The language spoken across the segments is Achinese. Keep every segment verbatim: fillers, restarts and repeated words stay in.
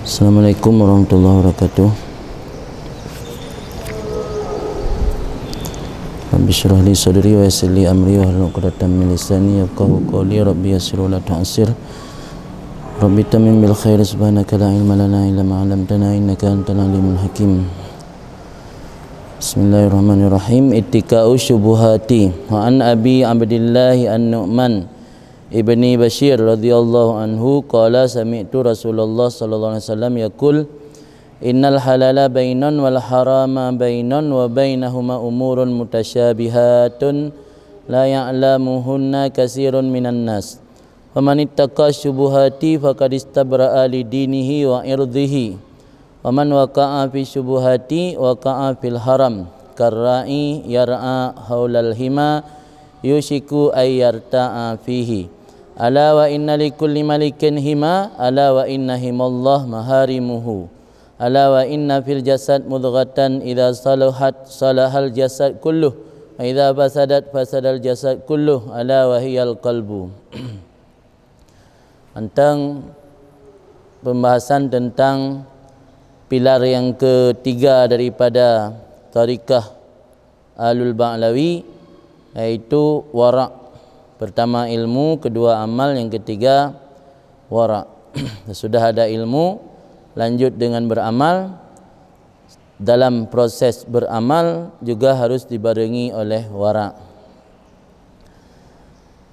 Assalamualaikum warahmatullahi wabarakatuh. Rabbi syrah li sadri wa yassir li amri wahlul 'uqdatam min lisani yafqahu qawli. Rabbi yassir wa la tu'assir. Rabbi tammim bil khair. Subhanaka la ilma lana illa ma 'allamtana innaka antal alimul hakim. Bismillahirrahmanirrahim. Ittiqa'u syubuhati. Wa an Abi Abdillah An-Nu'man ibni Bashir radhiyallahu anhu qala sami'tu Rasulullah sallallahu alaihi wasallam yaqul, "Innal halala bainun wal harama bainun wa bainahuma umurun mutasyabihatun la ya'lamuhunna katsirun minan nas. Faman ittaqa syubuhati faqad istabra'a li dinihi wa irdhihi. Wa man waqa'a fi syubuhati waqa'a fil haram. Karra'i yar'a haulal hima yushiku ay yarta'a fihi. Ala wa inna likulli malikin hima, ala wa inna himallah maharimuhu. Ala wa inna fil jasad mudghatan idza saluhat salahal jasad kulluh, wa idza fasadat fasadal jasad kulluh, ala wa hiyal qalbu." Tentang pembahasan tentang pilar yang ketiga daripada tarikah Ahlul Ba'lawi, yaitu wara'. Pertama ilmu, kedua amal, yang ketiga wara'. Sesudah ada ilmu, lanjut dengan beramal. Dalam proses beramal juga harus dibarengi oleh wara'.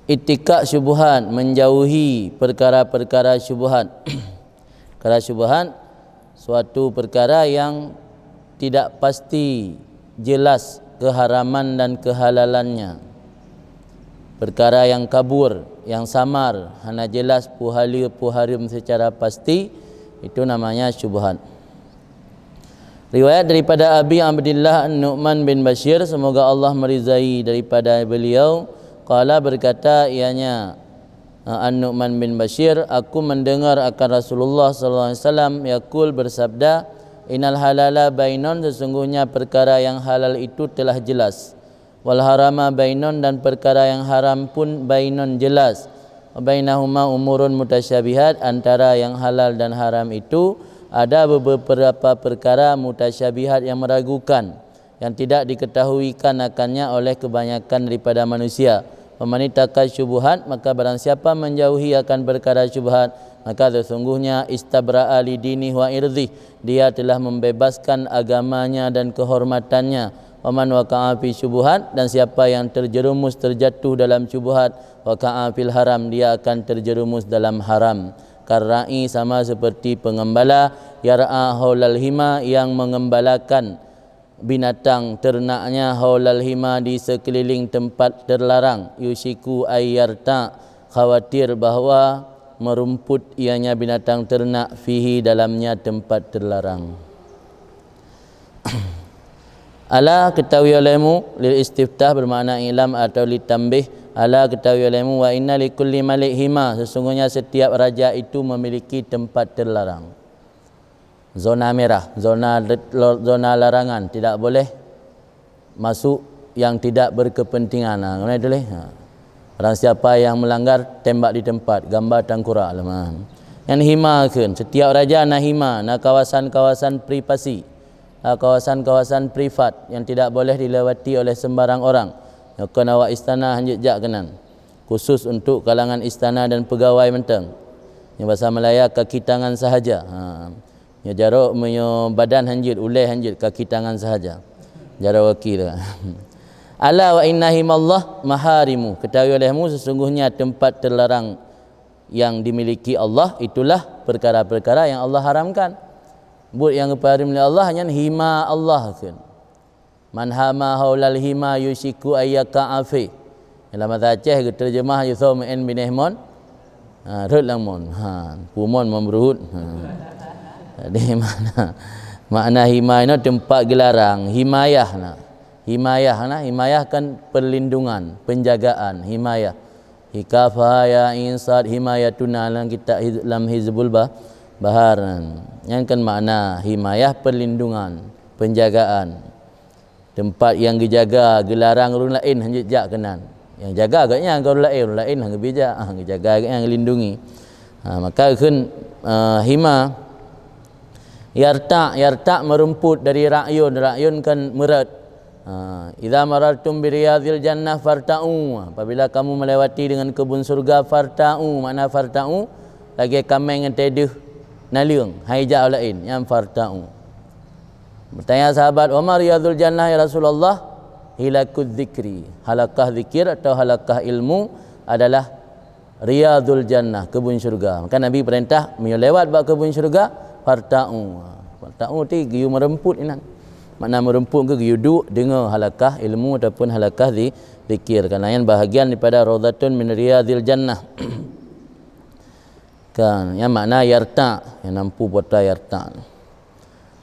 Ittiqa syubhat, menjauhi perkara-perkara syubhat. Perkara syubhat, suatu perkara yang tidak pasti jelas keharaman dan kehalalannya. Perkara yang kabur, yang samar, hana jelas puhala puharem secara pasti, itu namanya syubhat. Riwayat daripada Abi Abdillah An-Nu'man bin Bashir, semoga Allah meridai daripada beliau, qala, berkata ianya, An-Nu'man bin Bashir, "Aku mendengar akan Rasulullah sallallahu alaihi wasallam yaqul, bersabda, 'Innal halala bainun, sesungguhnya perkara yang halal itu telah jelas. Wal harama bainun, dan perkara yang haram pun bainun, jelas. Wa bainahuma umurun mutasyabihat, antara yang halal dan haram itu ada beberapa perkara mutasyabihat yang meragukan, yang tidak diketahui kanakannya oleh kebanyakan daripada manusia. Faman ittaqa syubhat, maka barang siapa menjauhi akan perkara syubhat, maka sesungguhnya istabra'a li dinihi wa irdhih, dia telah membebaskan agamanya dan kehormatannya. Wa man waqa'a fi syubhat, dan siapa yang terjerumus, terjatuh dalam syubhat, waqa'a fil haram, dia akan terjerumus dalam haram. Karra'i, sama seperti pengembala, yar'a haulal hima, yang mengembalakan binatang ternaknya, haulal hima, di sekeliling tempat terlarang, yushiku ay yarta', khawatir bahwa merumput ianya binatang ternak, fihi, dalamnya tempat terlarang. Ala, ketahui olehmu, lil istiftah, bermakna i'lam atau litanbih. Ala, ketahui olehmu, wa inna likulli malik hima, sesungguhnya setiap raja itu memiliki tempat terlarang. Zona merah, zona, zona larangan, tidak boleh masuk yang tidak berkepentingan. Ha, kena tulis. Ha. Barang siapa yang melanggar, tembak di tempat, gambar tangkurak leman. Yang hima kheun, setiap raja na hima, na kawasan-kawasan privasi, na kawasan-kawasan privat yang tidak boleh dilewati oleh sembarang orang. Nyoe kon awak istana hanjeuet jak keunan. Khusus untuk kalangan istana dan pegawai mantong. Nyang bahasa Malaya kaki tangan sahaja. Ha. Nyoe jaroe, meunyoe badan hanjeuet, ulèe hanjeuet, kaki tangan sahaja. Jaroe kaki tu. Ala wa inna himallah maharimu. Ketahui olehmu, sesungguhnya tempat terlarang yang dimiliki Allah itulah perkara-perkara yang Allah haramkan. Buet nyang geupaharém lé Allah nyan hima Allah kheun. Man hama haulal hima yushiku ay yaqa'a fi. Dalam bahasa Aceh geuteurjeumah Yusuf Mu'in bin Ehmon. Ha, rhot lam mon. Ha, pumon mon beureuhut. Ha. Jadi makna, makna hima inoe teumpat geularang, himayah na. Himayah na, himayah kan perlindungan, penjagaan, himayah. Hikafa ya insat himayatuna lam kitab Hiz-, lam Hizbul Bah-, Bahar. Nyan kan makna himayah, perlindungan, penjagaan. Teumpat nyang geujaga, geularang ureueng laén hanjeuet jak keunan. Nyang jaga gobnyan kon ureueng laén, ureueng laén han geubri jak, ah, geujaga gobnyan, geulindungi. Ha, maka kheun, eh, hima, Yarta', yarta' meurumput dari ra'yun, ra'yun kan meurot. Ha, "Idza marartum bi riyadhil jannah farta'u." Apabila kamu melewati dengan kebun surga, farta'u, makna farta'u, lagèe kaméng nyang teuh naleueng, hai jak laén, nyan farta'u. Bertanya sahabat, "Wa ma riyadhul jannah ya Rasulullah?" "Hilaquz zikri." Halakah zikir atau halakah ilmu adalah riyadhul jannah, kebun syurga. Maka Nabi perintah, meunyoe lewat bak kebun syurga, farta'u. Farta'u ti geuyue meurumput inan. Makna meurumput ke geuyue duek deungoe halakah ilmu ataupun halakah zi-, zikir. Karena nyan bahagian daripada raudhatun min riyadhil jannah. Kan, nyan makna yarta', nyang nampu pota yarta'.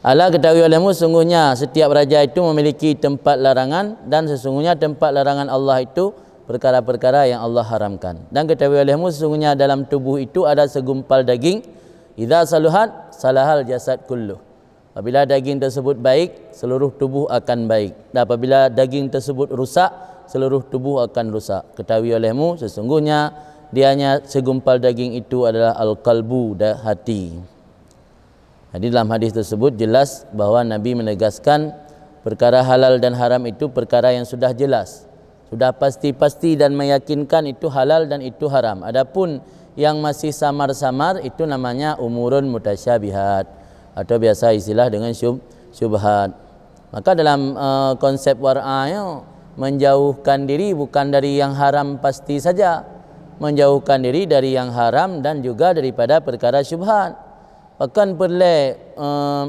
"Ala, ketahui olehmu, sesungguhnya setiap raja itu memiliki tempat larangan, dan sesungguhnya tempat larangan Allah itu perkara-perkara yang Allah haramkan. Dan ketahui olehmu, sesungguhnya dalam tubuh itu ada segumpal daging, idza saluhat, salahal jasad kulluh. Apabila daging tersebut baik, seluruh tubuh akan baik. Dan apabila daging tersebut rusak, seluruh tubuh akan rusak. Ketahui olehmu, sesungguhnya dianya segumpal daging itu adalah al-qalbu, da-, hati." Jadi, dalam hadis tersebut jelas bahwa Nabi menegaskan perkara halal dan haram itu perkara yang sudah jelas, sudah pasti-pasti dan meyakinkan itu halal dan itu haram. Adapun yang masih samar-samar, itu namanya umurun mutasyabihat, atau biasa istilah dengan syub-, syubhat. Maka dalam, eh, konsep war'a nyoe, menjauhkan diri bukan dari yang haram pasti saja, menjauhkan diri dari yang haram dan juga daripada perkara syubhat. Pakon peureulée, eh,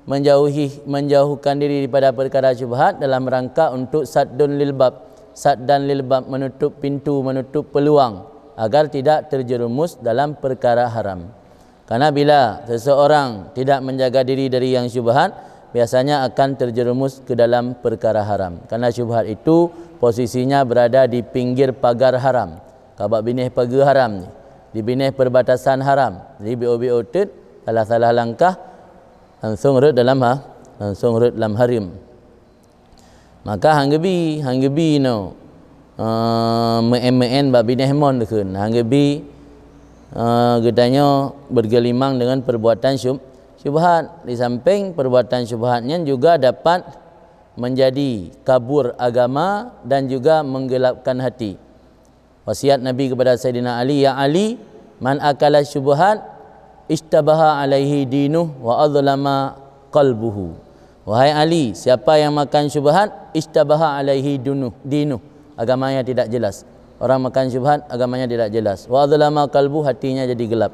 menjauhi, menjauhkan diri daripada perkara syubhat dalam rangka untuk saddun lil bab, saddan lil bab, menutup pintu, menutup peluang agar tidak terjerumus dalam perkara haram. Karena bila seseorang tidak menjaga diri dari yang syubhat, biasanya akan terjerumus ke dalam perkara haram. Karena syubhat itu posisinya berada di pinggir pagar haram. Ka bak binéh pageue haram, di binéh perbatasan haram. Jadi, biôh-biôh teuk, salah-salah langkah, langsung rhot dalam ha-, langsung rhot lam hareuem. Maka han geubi, han geubi nyoe, eh, meu'en-meu'en bak binéh mon dikheun. Han geubi, eh, geutanyoe bergelimang dengan perbuatan syub-, syubhat. Di samping perbuatan syubhat nyan juga dapat menjadi kabur agama dan juga menggelapkan hati. Wasiat Nabi kepada Saidina Ali, "Ya Ali, man akala syubhat, istabaha alaihi dinuh wa adlama qalbuhu." Wahai Ali, siapa yang makan syubhat, istabaha alaihi dunuh, dinuh, agamanya tidak jelas. Orang makan syubhat, agamanya tidak jelas. Wa adlama qalbu, hatinya jadi gelap.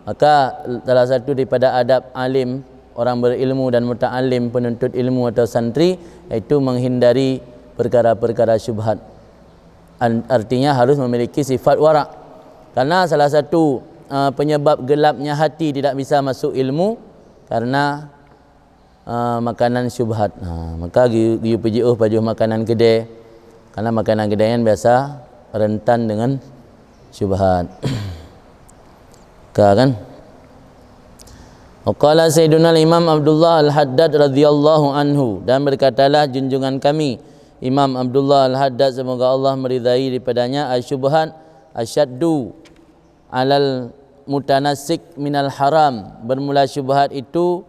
Maka, salah satu daripada adab alim, orang berilmu dan muta'alim, penuntut ilmu atau santri, yaitu menghindari perkara-perkara syubhat. An-, artinya harus memiliki sifat wara'. Karena salah satu, eh, penyebab gelapnya hati tidak bisa masuk ilmu karena, eh, makanan syubhat. Ha, maka geu-, geupeujiôh pajoh makanan keudè. Karena makanan keudè nyan biasa rentan dengan syubhat. Ka kan? Wa qala Sayyiduna Imam Abdullah Al-Haddad radhiyallahu anhu, dan berkatalah junjungan kami, Imam Abdullah Al-Haddad, semoga Allah meridai daripadanya, "Asyubhat asyaddu alal mutanasik minal haram." Bermula syubhat itu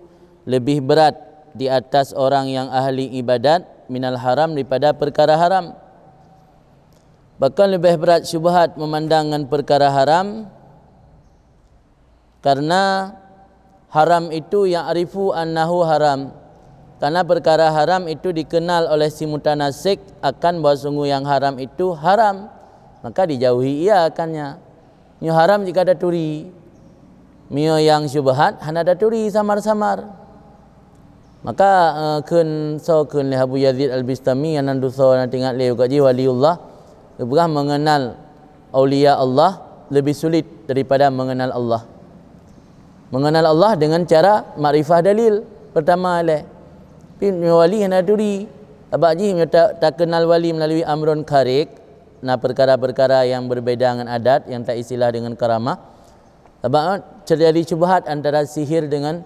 lebih berat di atas orang yang ahli ibadat minal haram, daripada perkara haram. Bahkan lebih berat syubhat memandang ngon perkara haram, karena haram itu ya'rifu annahu haram. Karena perkara haram itu dikenal oleh si mutanasik akan bahwa sungguh yang haram itu haram, maka dijauhi ia akannya. Nyoe haram jika ada turi. Mio yang syubhat hana ada turi samar-samar. Maka, eh, kheun, soe kheun lé Abu Yazid Al-Bistami, nyang na dusoe na teuingat lé uka jih waliullah, geupeugah mengenal aulia Allah lebih sulit daripada mengenal Allah. Mengenal Allah dengan cara makrifah dalil pertama lé. Tapi wali hana turi. Sabab jih meunyoe ta-, takenal wali melalui amrun kharik, na perkara-perkara yang berbeda ngon adat, yang tak istilah dengan karamah. Sabab terjadi syubhat antara sihir dengan,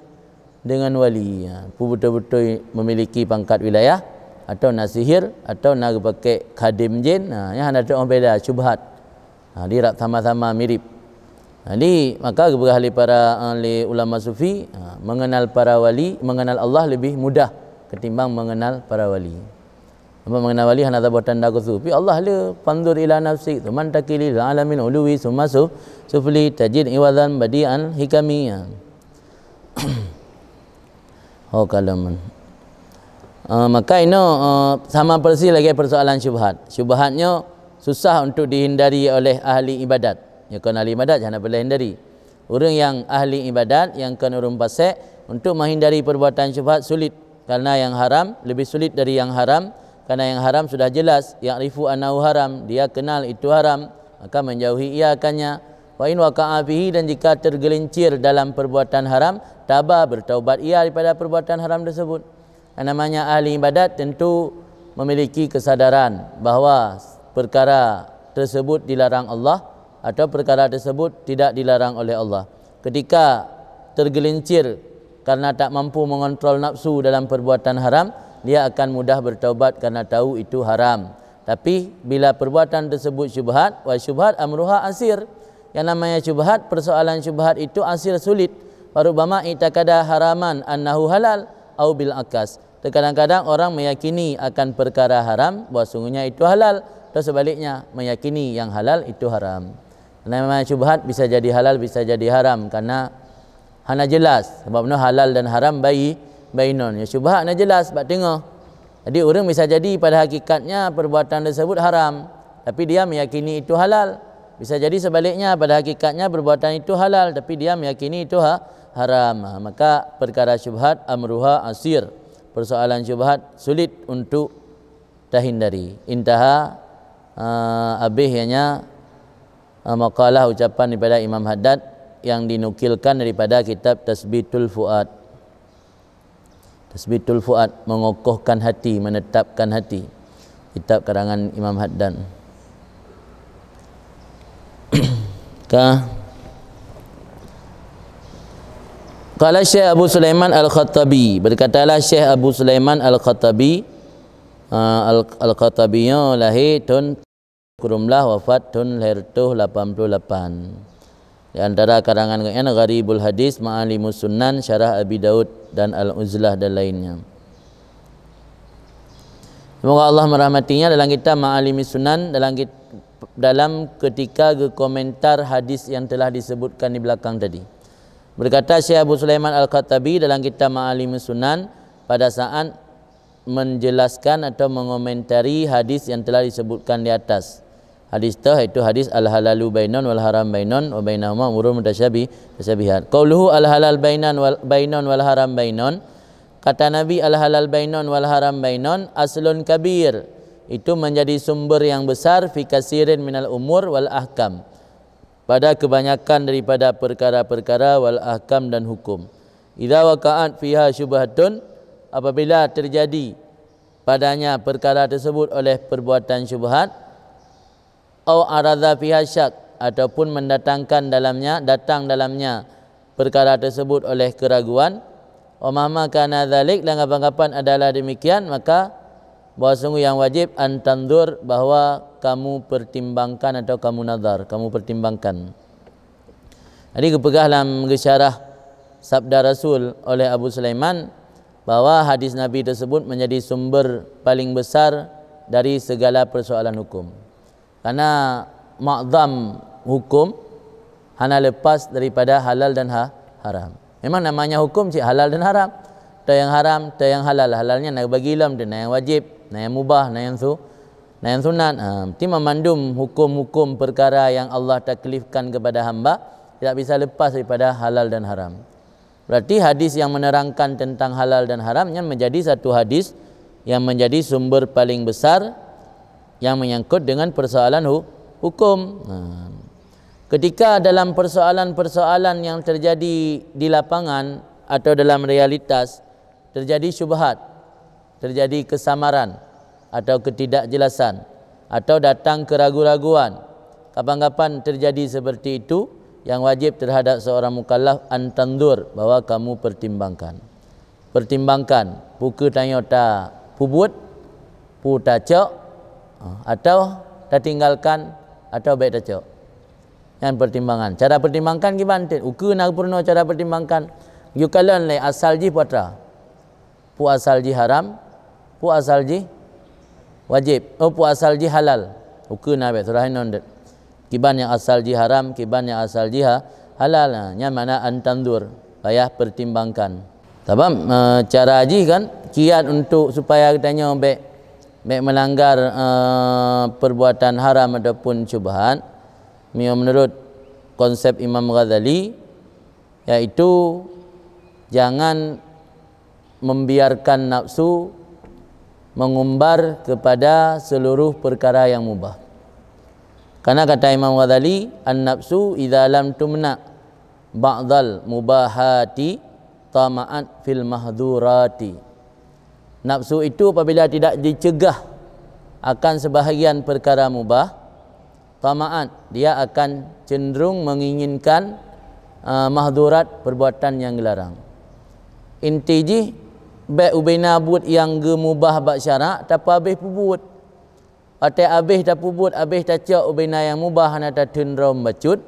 dengan wali. Ya, pu beutôi-beutôi memiliki pangkat wilayah, atau na sihir, atau na geupakai khadim jin. Ha, nyan hana teuh beda, syubhat. Ha, di rab sama-sama mirip. Jadi, maka geupeugah lé para, eh, lé ulama sufi, ha, mengenal para wali, mengenal Allah lebih mudah ketimbang mengenal para wali. Apa mengenal wali hana saboh tanda khusus. Tapi Allah le, "Fanzur ila nafsik, tsuman takili lil alamin uluwi, summa su-, sufli, tajid iwazan badi'an hikami." Ha. Oh, kalau men-, eh, maka inoe, eh, sama persis lagée persoalan syubhat. Syubhat nyoe susah untuk dihindari oleh ahli ibadat. Ya, kon ahli ibadat hana boleh hindari. Ureuëng nyang ahli ibadat, nyang kon ureuëng fasik, untuk menghindari perbuatan syubhat sulit. Karena yang haram lebih sulit dari yang haram, karena yang haram sudah jelas, ya'rifu annahu haram, dia kenal itu haram, maka menjauhi ia akannya. Wa in waqa'a fihi, dan jika tergelincir dalam perbuatan haram, taba, bertaubat ia daripada perbuatan haram tersebut. Yang namanya ahli ibadat tentu memiliki kesadaran bahwa perkara tersebut dilarang Allah atau perkara tersebut tidak dilarang oleh Allah. Ketika tergelincir karena tak mampu mengontrol nafsu dalam perbuatan haram, dia akan mudah bertaubat karena tahu itu haram. Tapi bila perbuatan tersebut syubhat, wa syubhat amruha asir. Yang namanya syubhat, persoalan syubhat itu asir, sulit. Wa rubbama i'takada haraman annahu halal, au bil akas. Terkadang-kadang orang meyakini akan perkara haram bahwa sungguhnya itu halal, atau sebaliknya, meyakini yang halal itu haram. Karena memang syubhat bisa jadi halal, bisa jadi haram, karena hana jelas. Sebab nyoe halal dan haram bai-, bainon. Ya, syubhat hana jelas, bak teungoh. Jadi, ureuëng bisa jadi pada hakikatnya perbuatan tersebut haram, tapi dia meyakini itu halal. Bisa jadi sebaliknya, pada hakikatnya perbuatan itu halal, tapi dia meyakini itu ha-, haram. Ha, maka perkara syubhat amruha asir. Persoalan syubhat sulit untuk tahindari. Intaha, eh, habis ianya, eh, makalah ucapan daripada Imam Haddad yang dinukilkan daripada kitab Tasbitul Fuad. Tasbitul Fuad, mengokohkan hati, menetapkan hati. Kitab karangan Imam Haddad. Ka. Qala Syekh Abu Sulaiman Al-Khattabi, berkatalah Syekh Abu Sulaiman Al-Khattabi, ah, Al-, Al-Khattabi nyoe lahé thon kureueng blah, wafat thon lhèe reutôh lapan puluh lapan. Di antara karangan gobnyan Gharibul Hadis, Ma'alimus Sunan, Syarah Abi Daud, dan Al-Uzlah dan lainnya. Semoga Allah merahmatinya. Dalam kitab Ma'alimus Sunan, dalam kit-, dalam ketika geukomentar hadis yang telah disebutkan di belakang tadi. Berkata Syekh Abu Sulaiman Al-Khattabi dalam kitab Ma'alimus Sunan, pada saat menjelaskan atau mengomentari hadis yang telah disebutkan di atas. Hadis teuh, yaitu hadis al-halalu bainon wal haram bainon wa bainahuma umurun mutasyabi-, mutasyabihat. Qauluhu al-halal bainan wal, bainon wal haram bainon. Kata Nabi al-halal bainon wal haram bainon aslun kabir. Itu menjadi sumber yang besar fi kasirin minal umur wal ahkam. Pada kebanyakan daripada perkara-perkara wal ahkam dan hukum. Idza waqa'at fiha syubhatun, apabila terjadi padanya perkara tersebut oleh perbuatan syubhat, au aradza fiha syak, ataupun mendatangkan dalamnya, datang dalamnya perkara tersebut oleh keraguan, wa mahma kana dzalik, dan kapan-kapan adalah demikian, maka bahwa sungguh yang wajib an tanzur, bahwa kamu pertimbangkan atau kamu nazar, kamu pertimbangkan. Jadi geupeugah lam geusyarah sabda Rasul oleh Abu Sulaiman bahwa hadis Nabi tersebut menjadi sumber paling besar dari segala persoalan hukum. Karena makzam hukum hana lepas daripada halal dan ha-, haram. Memang namanya hukum cit halal dan haram. Teu nyang haram, teu nyang halal. Halalnya na bagi lom tu, na nyang wajib, na nyang mubah, na nyang su-, na nyang sunat. Ha, berarti memandum hukum-hukum perkara yang Allah taklifkan kepada hamba tidak bisa lepas daripada halal dan haram. Berarti hadis yang menerangkan tentang halal dan haram nyan menjadi satu hadis yang menjadi sumber paling besar yang menyangkut dengan persoalan hu-, hukum. Nah, ketika dalam persoalan-persoalan yang terjadi di lapangan atau dalam realitas terjadi syubhat, terjadi kesamaran atau ketidakjelasan, atau datang keraguan-raguan, kapan-kapan terjadi seperti itu, yang wajib terhadap seorang mukallaf an tanzur, bahwa kamu pertimbangkan. Pertimbangkan, peu kheueh tanyoe tapeubuet, peu tacok, atau tatinggalkan, atau bék tacok. Nyan pertimbangan. Cara pertimbangkan kiban teuk. Ukeue na peurunoe cara pertimbangkan. Geukalon lé asal jih peue atra. Peue asal jih haram, peue asal jih wajéb, oh, peue asal jih halal. Ukeue na bék surah inon deuek. Kiban nyang asal jih haram, kiban nyang asal jih ha-, halal. Nah, nyan makna an tanzur, payah pertimbangkan. Sabab, eh, cara jih kan kiat untuk supaya geutanyoe bék, bék melanggar, eh, perbuatan haram ataupun syubhat. Meunurot konsep Imam Ghazali, yaitu jangan membiarkan nafsu mengumbar kepada seluruh perkara yang mubah. Karena kata Imam Ghazali, "An-nafsu idza lam tumna ba'dal mubahati tama'at fil mahdhurati." Nafsu itu apabila tidak dicegah akan sebahagian perkara mubah, tama'at, dia akan cenderung menginginkan, eh, mahdhurat, perbuatan yang dilarang. Inti jih, bék ubena buet nyang geumubah bak syarak tapeuabéh peubuet. Watée abéh tapeubuet, abéh tacok ubena nyang mubah hana tateun droe bacut,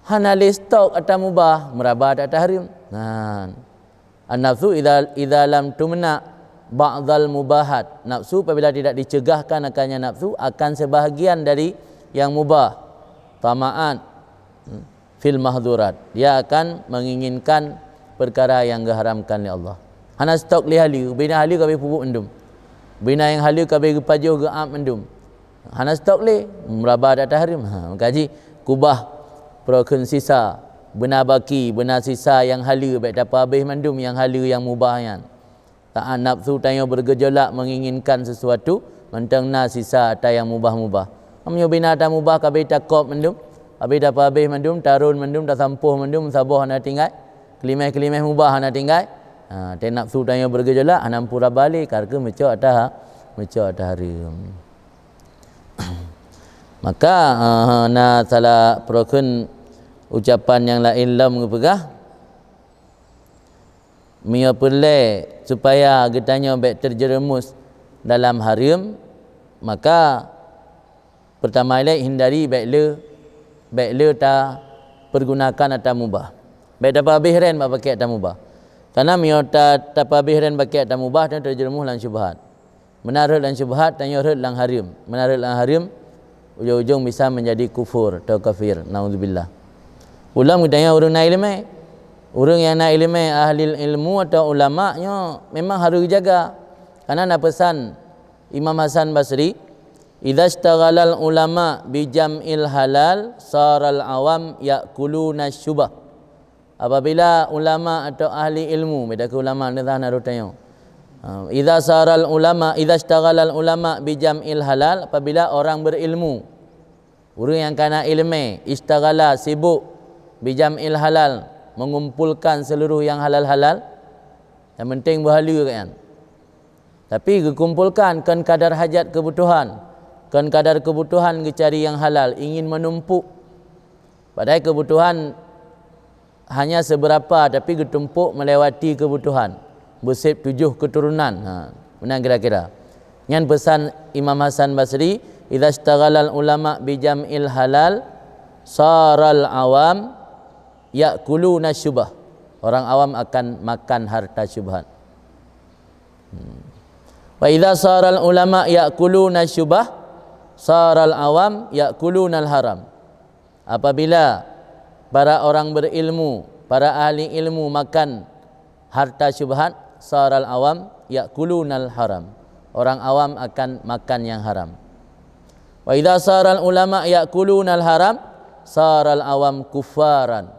hana lé stok ata mubah, meuraba ata hareuem. Nah, an-nafsu idza, idza lam tumna ba'dal mubahat. Nafsu apabila tidak dicegahkan akannya nafsu akan sebahagian dari yang mubah, tama'at, hmm, fil mahdhurat. Dia akan menginginkan perkara yang diharamkan oleh Allah. Hana stok lé haleue, ubena haleue ka abéh peubuet mandum. Ubena nyang haleue ka abéh geupajoh geuab mandum. Hana stok lé, meuraba ata hareuem. Ha, maka jih kubah, peurokheun sisa, beuna baki, beuna sisa nyang haleue bék tapeuabéh mandum nyang haleue nyang mubah nyan. Taát nafsu tanyoe bergejolak menginginkan sesuatu, mantong na sisa ata nyang mubah-mubah. Meunyoe ubena ata mubah ka abéh takop mandum, abéh tapeuabéh mandum, tarôn mandum, tasampôh mandum, saboh hana tinggai, keulimeh-keulimeh mubah hana tinggai. Ha, tée nafsu tanyoe bergejolak, hana meuraba lé, ka keuh meucok ata ha-, meucok ata hareuem. Maka, eh, na salah peurokheun ucapan nyang laén lom geupeugah, meunyoe peureulée supaya geutanyoe bék terjerumus dalam hareuem, maka peurtama ilée hindari bék le, bék le tapeurgunakan ata mubah. Bék tapeuabéh ren bak pakék ata mubah. Karena meunyoe ta-, tapeuabéh ren pakék ata mubah, tanyoe terjerumus lam syubhat. Meunan rhot lam syubhat, tanyoe rhot lam hareuem. Meunan rhot lam hareuem, ujong-ujong bisa menjadi kufur atau kafir. Naudzubillah. Ulôn geutanyoe ureuëng na iéleumé. Ureuëng nyang na iéleumé, ahli ilmu atau ulama nyoe memang harus jaga. Karena na peusan Imam Hasan Basri, "Idza ishtaghalal ulama bi jam'il halal, saral awam ya'kuluna syubah." Apabila ulama atau ahli ilmu, beda ke ulama ni dah naruh tanyoe. Ha, idza saral ulama, idza ishtaghalal ulama bi jam'il halal, apabila orang berilmu, ureuëng nyang kana iéleumé, ishtaghala, sibuk, bi jam'il halal, mengumpulkan seluruh yang halal-halal, yang penting beuhaleue kat nyan. Tapi geukumpulkan kon kadar hajat kebutuhan, kon kadar kebutuhan geucari nyang halal, ingin menumpuk. Padahai kebutuhan hanya seberapa, tapi geutumpuk melewati kebutuhan. Beuseb tujoh keturunan. Ha, meunan kira-kira. Nyan peusan Imam Hasan Basri, "Idza ishtaghalal ulama bi jam'il halal, saral awam ya'kuluna syubah." Orang awam akan makan harta syubhat. Hmm. "Wa idza saral ulama ya'kuluna syubah, saral awam ya'kulunal haram." Apabila para orang berilmu, para ahli ilmu makan harta syubhat, saral awam ya'kulunal haram. Orang awam akan makan yang haram. "Wa idza saral ulama ya'kulunal haram, saral awam kuffaran."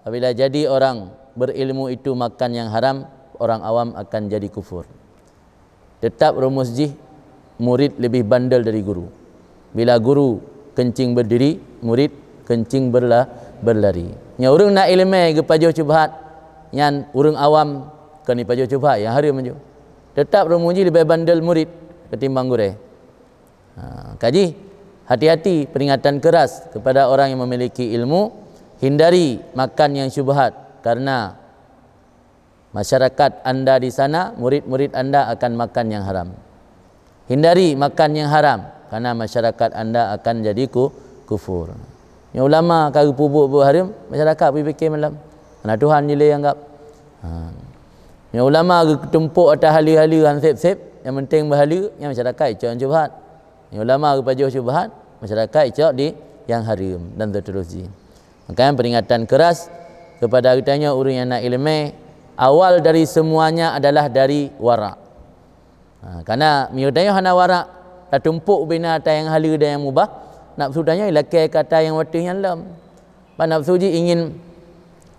Apabila jadi orang berilmu itu makan yang haram, orang awam akan jadi kufur. Tetap rumus jih, murid lebih bandel dari guru. Bila guru kencing berdiri, murid kencing berla-, berlari. Nyoe ureuëng na iéleumé geupajoh syubhat, nyan ureuëng awam kon jipajoh syubhat, nyang hareuem ju. Tetap rumus jih leubeh bandel murid ketimbang gurée. Ha, kaji, hati-hati, peringatan keras kepada orang yang memiliki ilmu, hindari makan yang syubhat, karena masyarakat anda di sana, murid-murid anda akan makan yang haram. Hindari makan yang haram, karena masyarakat anda akan jadi ku-, kufur. Nyoe ulama ka geupeubuet buet hareuem, masyarakat pike malam. Hana Tuhan jih lé anggap. Ha. Nyoe ulama geutumpok atas haleue-haleue han sép-sép, nyang penting beuhaleue, nyang masyarakat icok nyang syubhat. Nyoe ulama geupajoh syubhat, masyarakat icok di nyang hareuem dan seterusnya. Makanya peringatan keras kepada geutanyoe ureuëng nyang na iéleumé, awal dari semuanya adalah dari warak. Ha, karena meunyoe tanyoe hana warak, tatumpok ubena ata nyang haleue dan nyang mubah, nafsu tanyoe ilakée keu ata nyang watée nyan lom. Ban nafsu jih ingin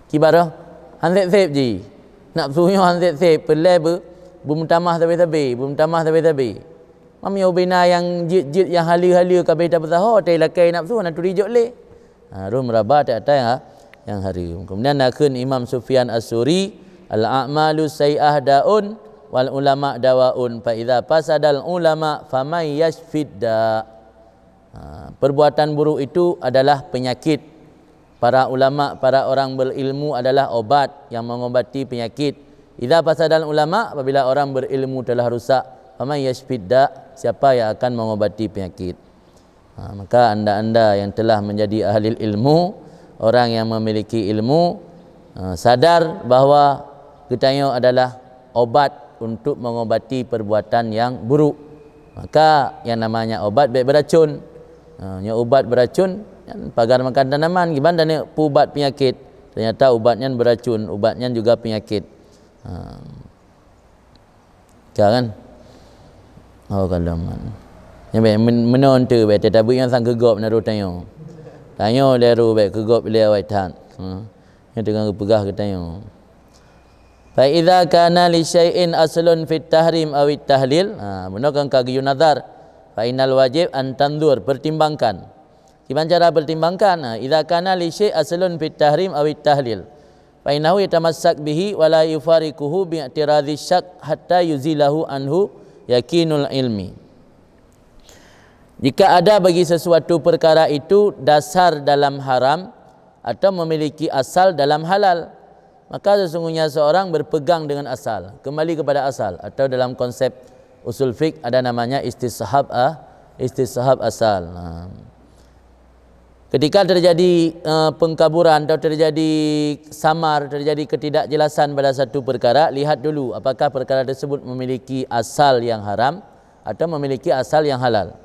kibarah han sép-sép jih. Nafsu nyoe han sép-sép, peulée beu, beumeutamah sabe-sabe, beumeutamah sabe-sabe. Meunyoe ubena nyang jeuet-jeuet nyang haleue-haleue ka beh tapeusaho, ata ilakée nafsu hana turi jok lé. Ha, roh meuraba ata-ata nyang, nyang hareuem. Kemudian nakheun Imam Sufyan As-Suri, "Al-a'malu sai'ah da'un wal ulama dawaun, fa idza fasadal ulama faman yashfid da." Ha, perbuatan buruk itu adalah penyakit. Para ulama, para orang berilmu adalah obat yang mengobati penyakit. Idza fasadal ulama, apabila orang berilmu telah rusak, faman yashfid da, siapa yang akan mengobati penyakit? Ha, maka anda-anda yang telah menjadi ahli ilmu, orang yang memiliki ilmu, ha, sadar bahwa geutanyoe adalah obat untuk mengobati perbuatan yang buruk. Maka yang namanya obat baik beracun. Ha, nyoe ubat beracun, nyan pagar makan tanaman, kiban dan peuubat penyakit. Ternyata ubat nyan beracun, ubat nyan juga penyakit. Ha. Ka kan? Oh, kalau man. Nyan baik, men-, meunoe teu baik, teutabui nyang sang keugop na roh tanyoe. Tanyoe lé roh baik keugop lé awai that. Ha. Nyan teungoh geupeugah geutanyoe. Fa idza kana li syai'in aslun fit tahrim awit tahlil. Ha, meunoe kan ka geuyue nazar. Fa innal wajib an tanzur, pertimbangkan. Kiban cara pertimbangkan, ha, idza kana li syai' aslun fit tahrim awit tahlil, fa innahu yatamassak bihi wa la yufariquhu bi'tiradhi syak hatta yuzilahu anhu yakinul ilmi. Jika ada bagi sesuatu perkara itu dasar dalam haram atau memiliki asal dalam halal, maka sesungguhnya seorang berpegang dengan asal, kembali kepada asal, atau dalam konsep usul fiqh ada namanya istishab, ah, istishab asal. Nah, ketika terjadi, eh, pengkaburan atau terjadi samar, terjadi ketidakjelasan pada satu perkara, lihat dulu apakah perkara tersebut memiliki asal yang haram atau memiliki asal yang halal.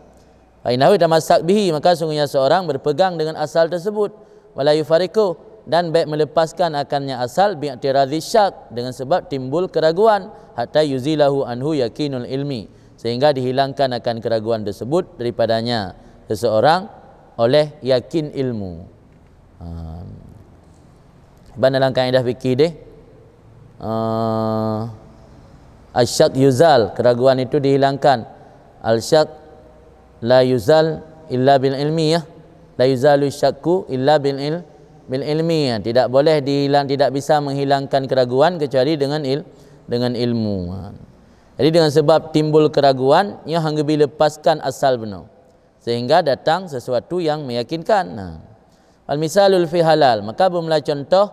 Fa innahu yatamassak bihi, maka sungguhnya seorang berpegang dengan asal tersebut, wala yufariquh, dan baik melepaskan akannya asal, bi'tiradhi syak, dengan sebab timbul keraguan, hatta yuzilahu anhu yakinul ilmi, sehingga dihilangkan akan keraguan tersebut daripadanya seseorang oleh yakin ilmu. Ha. Ban dalam kaedah fikih deh, eh, asyak yuzal, keraguan itu dihilangkan. Al-syak la yuzal illa bil ilmi, ya. La yuzalu syakku illa bil il-, bil ilmi, ya. Tidak boleh dihilang, tidak bisa menghilangkan keraguan kecuali dengan il-, dengan ilmu. Ha. Jadi dengan sebab timbul keraguan, nyoe han geubi lepaskan asal bunoe. Sehingga datang sesuatu yang meyakinkan. Nah. Al misalul fi halal, maka beumula contoh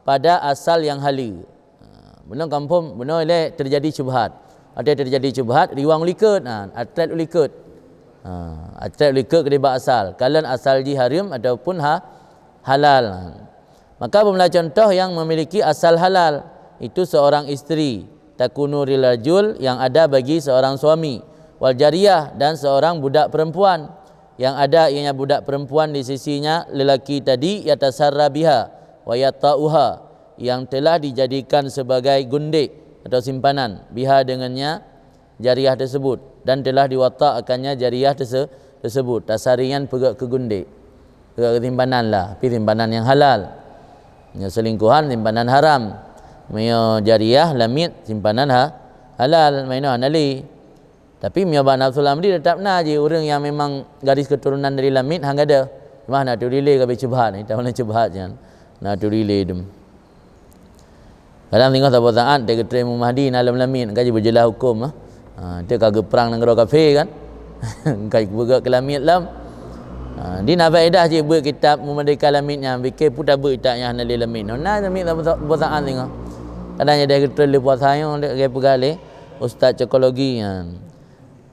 pada asal yang haleue. Ha, bunoe kampung, bunoe lé terjadi syubhat. Ada terjadi syubhat, riwang likot, nah, atret likot. Ha, atret likot keudeh bak asal. Kalon asal jih hareuem ataupun ha-, halal. Maka beumula contoh yang memiliki asal halal, itu seorang isteri, takunu lirajul, yang ada bagi seorang suami, wal jariyah, dan seorang budak perempuan, yang ada ianya budak perempuan di sisinya lelaki tadi, yatasarra biha wa yata'uha, yang telah dijadikan sebagai gundik atau simpanan, biha, dengannya, jariyah tersebut, dan telah diwata akannya jariyah terse-, tersebut. Tasari nyan peugét keu gundik, peugét keu simpanan lah, tapi simpanan nyang halal. Meunyoe selingkuhan, simpanan haram. Meunyoe jariyah, lamiet, simpanan ha-, halal. Meunyoe hana lé. Tapi meunyoe bak nafsul amri tetap na jih ureuëng nyang memang garis keturunan dari lamiet han gadôh. Cuma hana turi lé ka beusyubhat, ni tahu na syubhat nyan. Hana turi lé dum. Kadang singoh saboh saát, teuka geutrép Imam Mahdi na lam lamiet, ka jibeujeulaih huköm, ah. Ha, teuka geuprang nanggroe kafé kan. Ka jipeugét keu lamiet lom. Ha, di na faedah cit beuet kitab Meumerdeka Lamiet nyan, pike peue tabeuet kitab nyang hana lé lamiet. Na lamiet saboh, saboh saát singoh. Kadang jadi geutrép lé puasa nyoe, lé peugah lé ustaz psikologi nyan.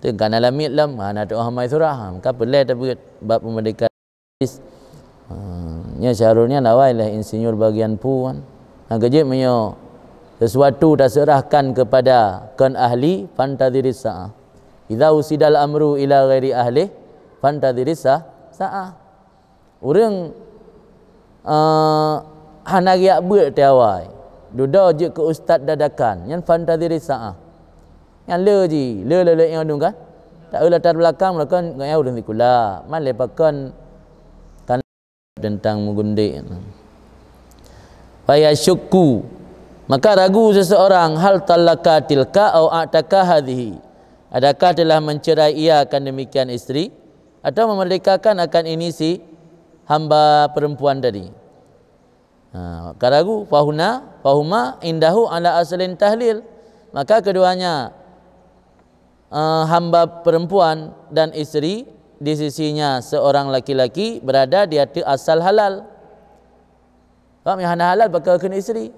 Teuka na lamiet lom, ha, na tuoh amai surah, ha, ka peulée tabeuet bab Meumerdeka. Ha, nyoe Syahrul nyan awai lé insinyur bagian pu kan. Nah, keujeuet meunyoe sesuatu taseurahkan kepada kon ahli, fantadhiris sa'ah. Idza usidal amru ila ghairi ahli, fantadhiris sa-, sa'ah. Ureuëng, eh, hana geujak beuet teuh awai, dudoe jeuet keu ustaz dadakan, nyan fantadhiris sa'ah. Nyan le jih, le, le, le nyang dum kan. Tak eu latar belakang, meulakan ngon ureuëng sikula. Man lé pakon kan tentang meugundek. Fayasyukku, maka ragu seseorang, hal tallaka tilka au a'taka hadhihi. Adakah telah mencerai ia akan demikian isteri atau memerdekakan akan ini si hamba perempuan tadi? Ha, ka ragu, fahuna, fahuma indahu ala aslin tahlil. Maka keduanya, eh, hamba perempuan dan isteri di sisinya seorang laki-laki berada di atas asal halal. Sebab yang hana halal baka keu isteri.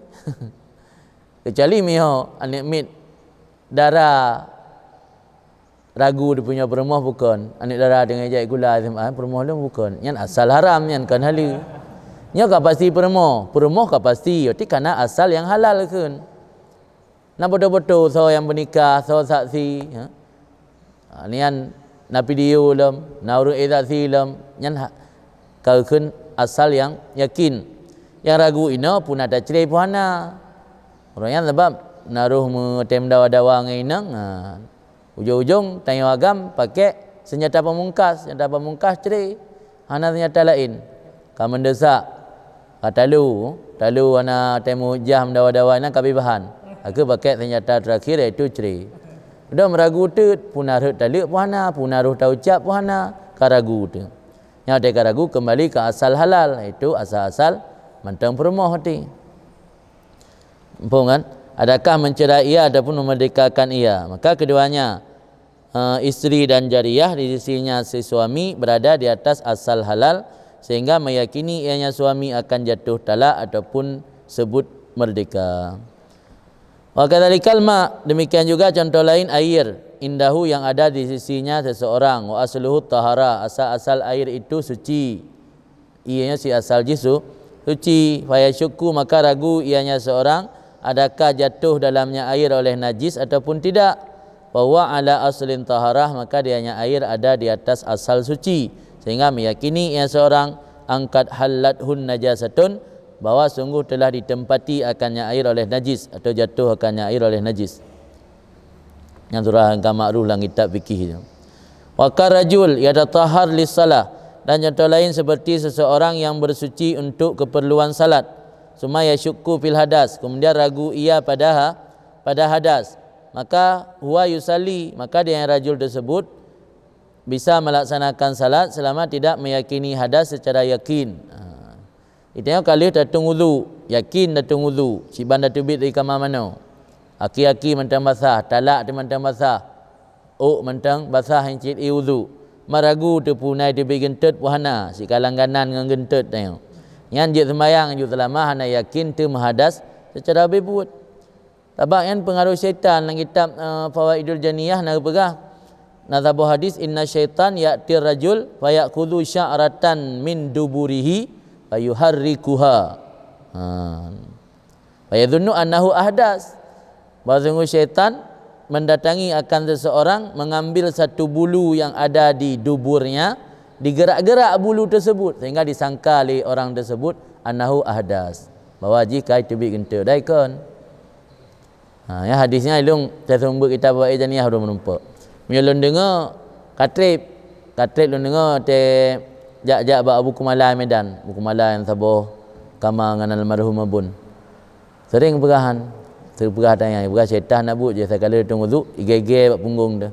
Kecuali miyuh aneuk miet dara ragu di punya peurumoh bukon, aneuk dara deungon jak gula S M A, peurumoh lôn bukon. Nyan asal haram, nyan kon haleue. Nyoe ka pasti peurumoh, peurumoh ka pasti, berarti kana asal yang halal kheun. Na beutôi-beutôi soe nyang beunikah, soe saksi, ha. Ha, nyan na video lom, na ureuëng saksi lom, nyan ha-, ka kheun asal nyang yakin. Nyang ragu inoe pun ada cre pun hana. Ureuëng nyan sabab na roh meutem dawa-dawa ngon inong, ha. Ujong-ujong tanyoe agam pakai senjata pamungkas, senjata pamungkas cre, hana senjata laén. Ka meudesak, ka talu, talu hana teumu jah meudawa-dawa nyan ka abéh bahan. Ka keuh pakai senjata terakhir iaitu cre. Udah meuragu teut, puna rhot taleuek pun hana, puna roh taucab pun hana, ka ragu teut. Nyan watée ka ragu kembali ke asal halal, iaitu asal-asal mantong peurumoh hati. Muphom kan? Adakah mencerai ia ataupun memerdekakan ia? Maka keduanya, eh, isteri dan jariyah di sisinya si suami berada di atas asal halal sehingga meyakini ianya suami akan jatuh talak ataupun sebut merdeka. Wa kadzalikal ma, demikian juga contoh lain air, indahu yang ada di sisinya seseorang, wa asluhu tahara, asal-asal air itu suci. Ianya si asal jih su-, suci, fayasyukku, maka ragu ianya seorang, adakah jatuh dalamnya air oleh najis ataupun tidak. Bahwa ala aslin taharah, maka dianya air ada di atas asal suci, sehingga meyakini ia seorang, angkat hallathun najasatun, bahwa sungguh telah ditempati akannya air oleh najis atau jatuh akannya air oleh najis. Nyang surah ka makruh lam kitab fikih tu. Wa karajul yatatahhar lis-salah, dan contoh lain seperti seseorang yang bersuci untuk keperluan salat, summa yasyukku fil hadas, kemudian ragu ia pada ha-, pada hadas, maka huwa yusalli, maka dia yang rajul tersebut bisa melaksanakan salat selama tidak meyakini hadas secara yakin. Ha. Itanyoe ka lheueh tatung udhu, yakin tatung udhu, siban tateubiet dari kama manoe. Aki-aki mantong basah, talak teuh mantong basah, ôk mantong basah nyang cit ié udhu. Maragu teupeu na teubiet geuntot pun hana, sika langganan ngon geuntot tanyoe. Nyan jeuet seumbayang jeuet seulama hana yakin teumeuhadas seucara beubuet. Sabab nyan peungaroh syaitan. Lam kitab, eh, Fawaidul Janiyah na geupeugah, na saboh hadis, "Inna syaitan ya'tir rajul fayakhudhu sya'ratan min duburihi fayuharrikuha." Ha. Fayadhunnu annahu ahdas. Bahwa sungguh syaitan mendatangi akan seseorang, mengambil satu bulu yang ada di duburnya, digerak-gerak bulu tersebut sehingga disangka oleh orang tersebut annahu ahdas, bahwa jih ka teubiet geuntot. Daikon. Ha, ya, hadis nyan ilong saya seumeubeuet kitab Fawaid Janiyah dua meureumpok. Meunyoe lôn deungoe, ka treb, ka treb lôn deungoe teuh jak-jak bak Abu Kumala Medan, Abu Kumala nyang saboh kama ngon almarhum Abon. Sering peugah, sering peugah tanya, peugah syaitan na buet je, sakali tung udhu, igege bak punggong tu.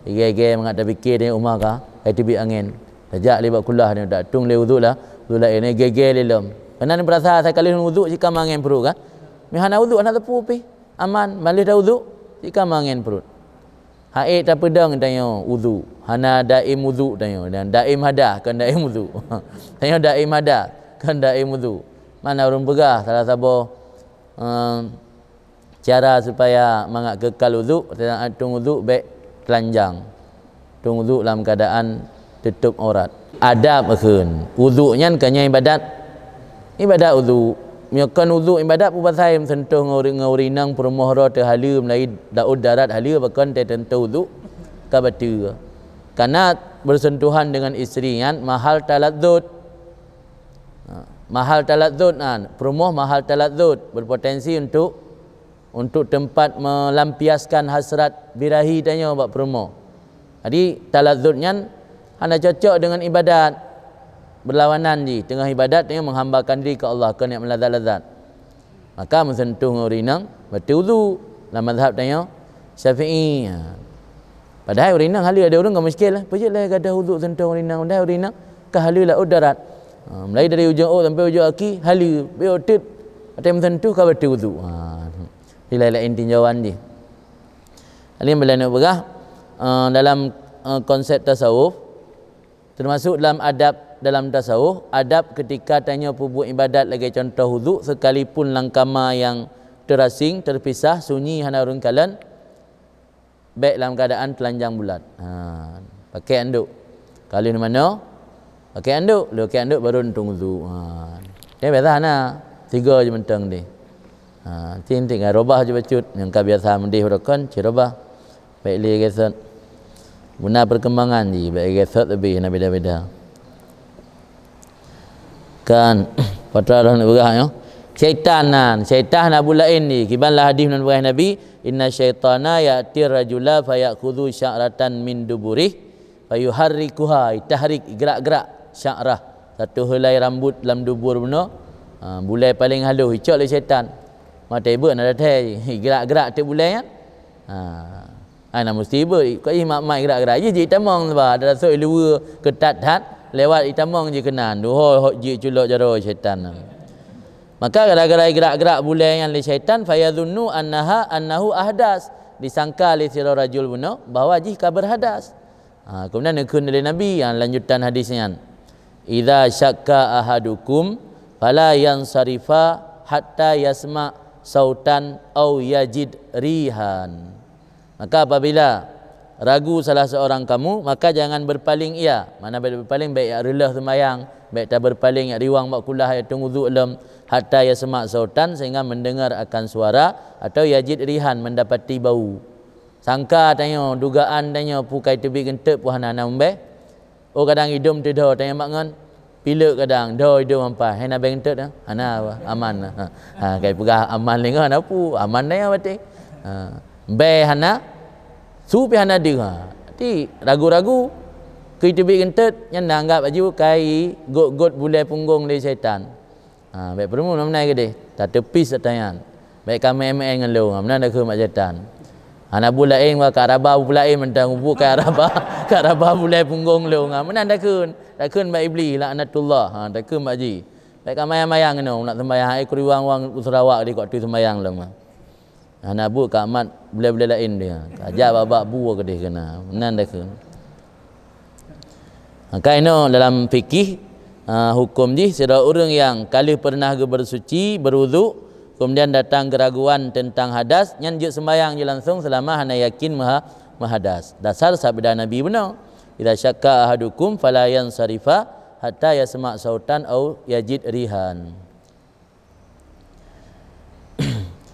Igege mangat tapike dia uma ka, ai teubiet angén. Tajak lé bak kulah dia, tak tung lé udhu lah, udhu laén, igege lé lom. Keunan peurasa sakali udhu cit ka mangén pruet kan? Meuhana udhu hana teupeu pih. Aman, ban lheueh taudhu, cit ka mangén pruet. Haék tapeudong tanyoe udhu, hana daém udhu tanyoe, dan daém hadas kon daém udhu. Tanyoe daém hadas kon daém udhu. Mana ureuëng peugah salah saboh, ehm, cara supaya mangat kekal udhu, saat tung udhu bék telanjang. Tung udhu lam keadaan Tutup aurat. Adab kheun. Udhu nyan ka nyan ibadat. Ibadat udhu. Meunyoe kon udhu ibadat, peue pasai meuseuntoh ngon ureueng, ngon ureueng inong peurumoh droe teuh haleue, meulayeue laôt darat haleue, pakon teuh teuntèe udhu ka bateue. Karena bersentuhan dengan istri nyan mahal taladzut. Ha, mahal taladzut nyan, peurumoh mahal taladzut, berpotensi untuk, untuk tempat melampiaskan hasrat birahi tanyoe bak peurumoh. Jadi, taladzut nyan hana cocok dengan ibadat. Berlawanan jih, teungoh ibadat tanyoe menghambakan diri keu Allah, keu nikmat lazat-lazat. Maka meuseuntoh ngon ureueng inong, bateue udhu lam mazhab tanyoe Syafi'i. Ha. Padahai ureueng inong haleue, ada ureueng ka muskil, "Peue jeuet lé gadôh udhu seuntoh ureueng inong?" Padahai ureueng inong ka haleue laôt darat. Ha, mulai dari ujong ôk sampai ujong aki haleue, beuteut. Watèe meuseuntoh ka bateue udhu. Ha. Di lain-lain tinjauan jih. Alim bila nak peugah, eh, dalam, eh, konsep tasawuf, termasuk dalam adab dalam tasawuf, adab ketika tanyoe peubuet ibadat lagèe contoh udhu, sekalipun lam kama nyang terasing, terpisah, sunyi, hana ureueng kalon, bèk lam keuadaan teulanjang bulat. Ha, pakèk anduk. Ka lheueh manoe, pakèk anduk, lheueh pakèk anduk baru tueng udhu. Ha. Nyan biasa hana, tiga je mantong deh. Ha, ting-ting ngon robah je bacut, nyang ka biasa meudeh baroe kon, cit robah. Bèk lé gesot. Guna perkembangan jih, bèk gesot leubeh na beda-beda. Kan, patra roh nak peugah nyoe. Syaitan nyan, syaitan hana buet laén jih. Kiban lam hadis nan peugah Nabi, "Inna syaitana ya'tir rajula fayakhudhu sya'ratan min duburih, fayuharrikuha," tahrik, gerak-gerak, sya'rah. Satu helai rambut lam dubur bunoe, ha, bulèe paleng halôh, icok lé syaitan. Maté beuet na datai, gerak-gerak teuk bulèe nyan. Ha. Ai na musti beuet, kok jih mak-mak gerak-gerak. Jih jitamong bah, ada rasuk luwa keutat that, lewat jitamong jih keunan. Duhôi hok jih culok jaroe syaitan. Maka gara-gara gerak-gerak bulèe nyan lé syaitan, fayadhunnu annaha, annahu ahdas. Disangka lé sidroe rajul bunoe bahwa jih ka berhadas. Ha, kemudian neukheun lé Nabi, ha, lanjutan hadis nyan. "Idza syakka ahadukum fala yansarifa hatta yasma sautan au yajid rihan." Maka apabila ragu salah seorang kamu, maka jangan berpaling ia. Mana bèk berpaling, bèk jak reuloh seumayang, bèk taberpaling jak riwang bak kulah jak tueng udhu lom, hatta yasma sautan, sehingga mendengar akan suara, atau yajid rihan, mendapati bau. Sangka tanyoe, dugaan tanyoe, peue ka jiteubiet geunteut, peue hana na umbée. Oh, kadang idom teudho tanyoe mak ngon pilek, kadang dho idom ampai, hana bèe geunteut, hana apa, aman. Ha, ha, kai peugah aman lé ngon apa, aman tanyoe baté. Ha, bèe hana, su pih hana deuh. Ha, ti ragu-ragu, keu jiteubiet geunteut, nyan na anggap laju kai gôt-gôt bulèe punggong lé syaitan. Ha, bèk peurumu meunan keudeh, tateupis ata nyan. Bèk ka meu'en-meu'en ngon lôn, meunan takheun mak syaitan. Hana buet laén, wa ka raba buet laén mantong, buet ka raba, ka raba bulèe punggong lôn, ha, meunan takheun. Takheun bak Iblih, laknatullah, ha, takheun bak jih. Bèk ka mayang-mayang keunoe, nak seumayang, hai keu riwang-wang u Sarawak di waktu seumayang lom, ha. Hana buet ka mat bulèe-bulèe laén dia. Ka jak bak-bak bu keudeh keunan. Meunan takheun. Maka inoe dalam fikih, ah, huköm jih, sidroe ureuëng nyang ka lheueh peureunah geubeureusuci, beuruduk, keumudian datang keuraguan teuntang hadas, nyan jeuet seumayang jih langsong seulama hana yakin meuha-, meuhadas. Dasar sabda Nabi bunoe, "Idza syakka ahadukum fala yansarifa hatta yasma' sautan au yajid rihan."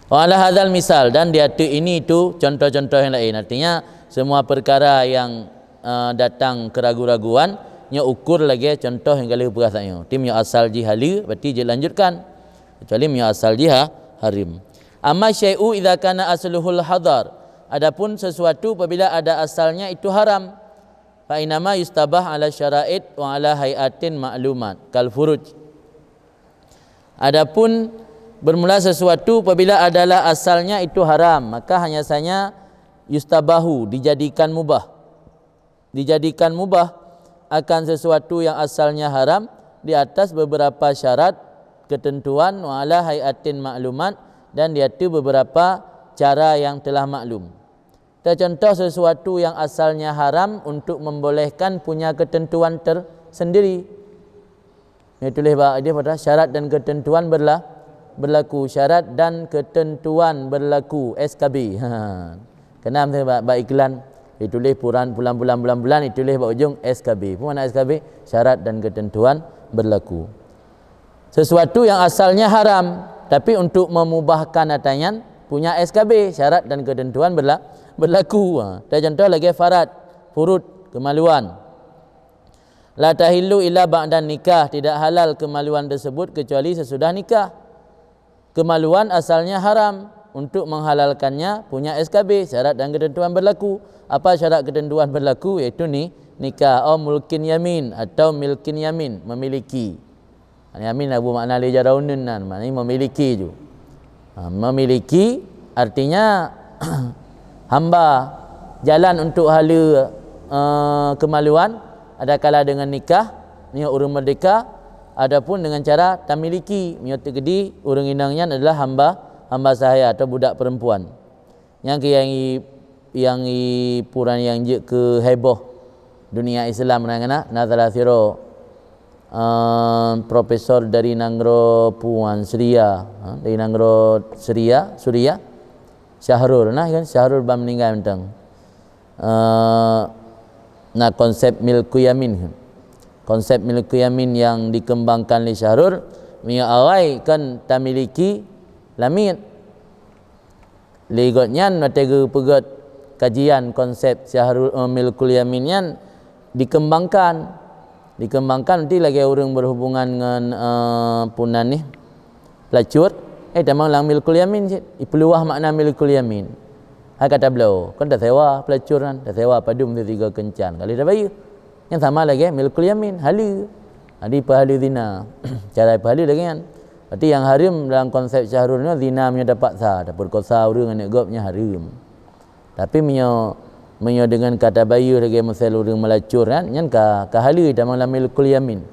Wa ala hadzal misal, dan di ateueh ini tu contoh-contoh yang lain. Artinya, semua perkara yang, eh, datang keragu-raguan, nyoe ukur lagèe contoh nyang ka lheueh peugah tanyoe. Ti meunyoe asal jih haleue, berarti jeuet lanjutkan. Kecuali meunyoe asal jih ha-, hareuem. Amma syai'u idza kana asluhul hadar. Adapun sesuatu apabila ada asalnya itu haram. Fa innama yustabah ala syara'it wa ala hai'atin ma'lumat, kal furuj. Adapun bermula sesuatu apabila adalah asalnya itu haram, maka hanya saja yustabahu, dijadikan mubah. Dijadikan mubah akan sesuatu yang asalnya haram di atas beberapa syarat, ketentuan, wa ala hai'atin ma'lumat, dan di ateueh beberapa cara yang telah maklum. Teucontoh sesuatu yang asalnya haram untuk membolehkan punya ketentuan tersendiri. Ini tulis bak dia pada syarat dan ketentuan berla-, berlaku. Syarat dan ketentuan berlaku, S K B. Ha. Kenapa saya bak, bak iklan? Dituléh puran, pulan, pulan, pulan, pulan, dituléh bak ujong S K B. Peue makna S K B? Syarat dan ketentuan berlaku. Sesuatu yang asalnya haram, tapi untuk memubahkan atanyan punya S K B, syarat dan ketentuan berla-, berlaku. Ha, contoh lagée farad, furud, kemaluan. La tahillu illa ba'dan nikah, tidak halal kemaluan tersebut kecuali sesudah nikah. Kemaluan asalnya haram, untuk menghalalkannya punya S K B, syarat dan ketentuan berlaku. Apa syarat ketentuan berlaku? Yaitu ni, nikah, au mulkin yamin, atau milkin yamin, memiliki. Yamin na buet makna lé jaroe nan, maknanya memiliki ju. Ha, memiliki artinya hamba jalan untuk haleue, eh, kemaluan, adakala dengan nikah, meunyoe ureuëng merdeka, ataupun dengan cara tamiliki, meunyoe teukeudi ureuëng inong nyan adalah hamba, hamba sahaya atau budak perempuan. Nyang keu nyang i, nyang i puran nyang jeuet keu heboh dunia Islam nyan na, na salah sidroe, eh, profesor dari nanggroe puan Syria, ha, dari nanggroe Syria, Suria, Syahrul, nah kan, Syahrul ban meuninggai mantong. Eh, na konsep milku yamin. Konsep milku yamin yang dikembangkan lé Syahrul, meunyoe awai kan tamiliki lamiet. Lé gobnyan watée geupeugét kajian konsep syahrul, eh, milkul yamin nyan dikembangkan. Dikembangkan nanti lagée ureuëng berhubungan ngon, eh, punan nih, pelacur, eh, tamong lam milkul yamin cit. Ipeuluwah makna milkul yamin. Hai kata bloe, kan tasewa pelacur nyan, tasewa padum sigoe keuncan. Ka lheueh tabayeue. Nyan sama lagée milkul yamin, haleue. Jadi peuhaleue zina. Cara peuhaleue lagée nyan. Berarti nyang hareuem dalam konsep syahrul nyoe zina meunyoe tapaksa, tapeukosa ureuëng aneuk gob nyan hareuem. Tapi meunyoe, meunyoe deungon ka tabayeue lagée misal ureuëng meulacur nyan, nyan ka, ka haleue tamong lam milkul yamin.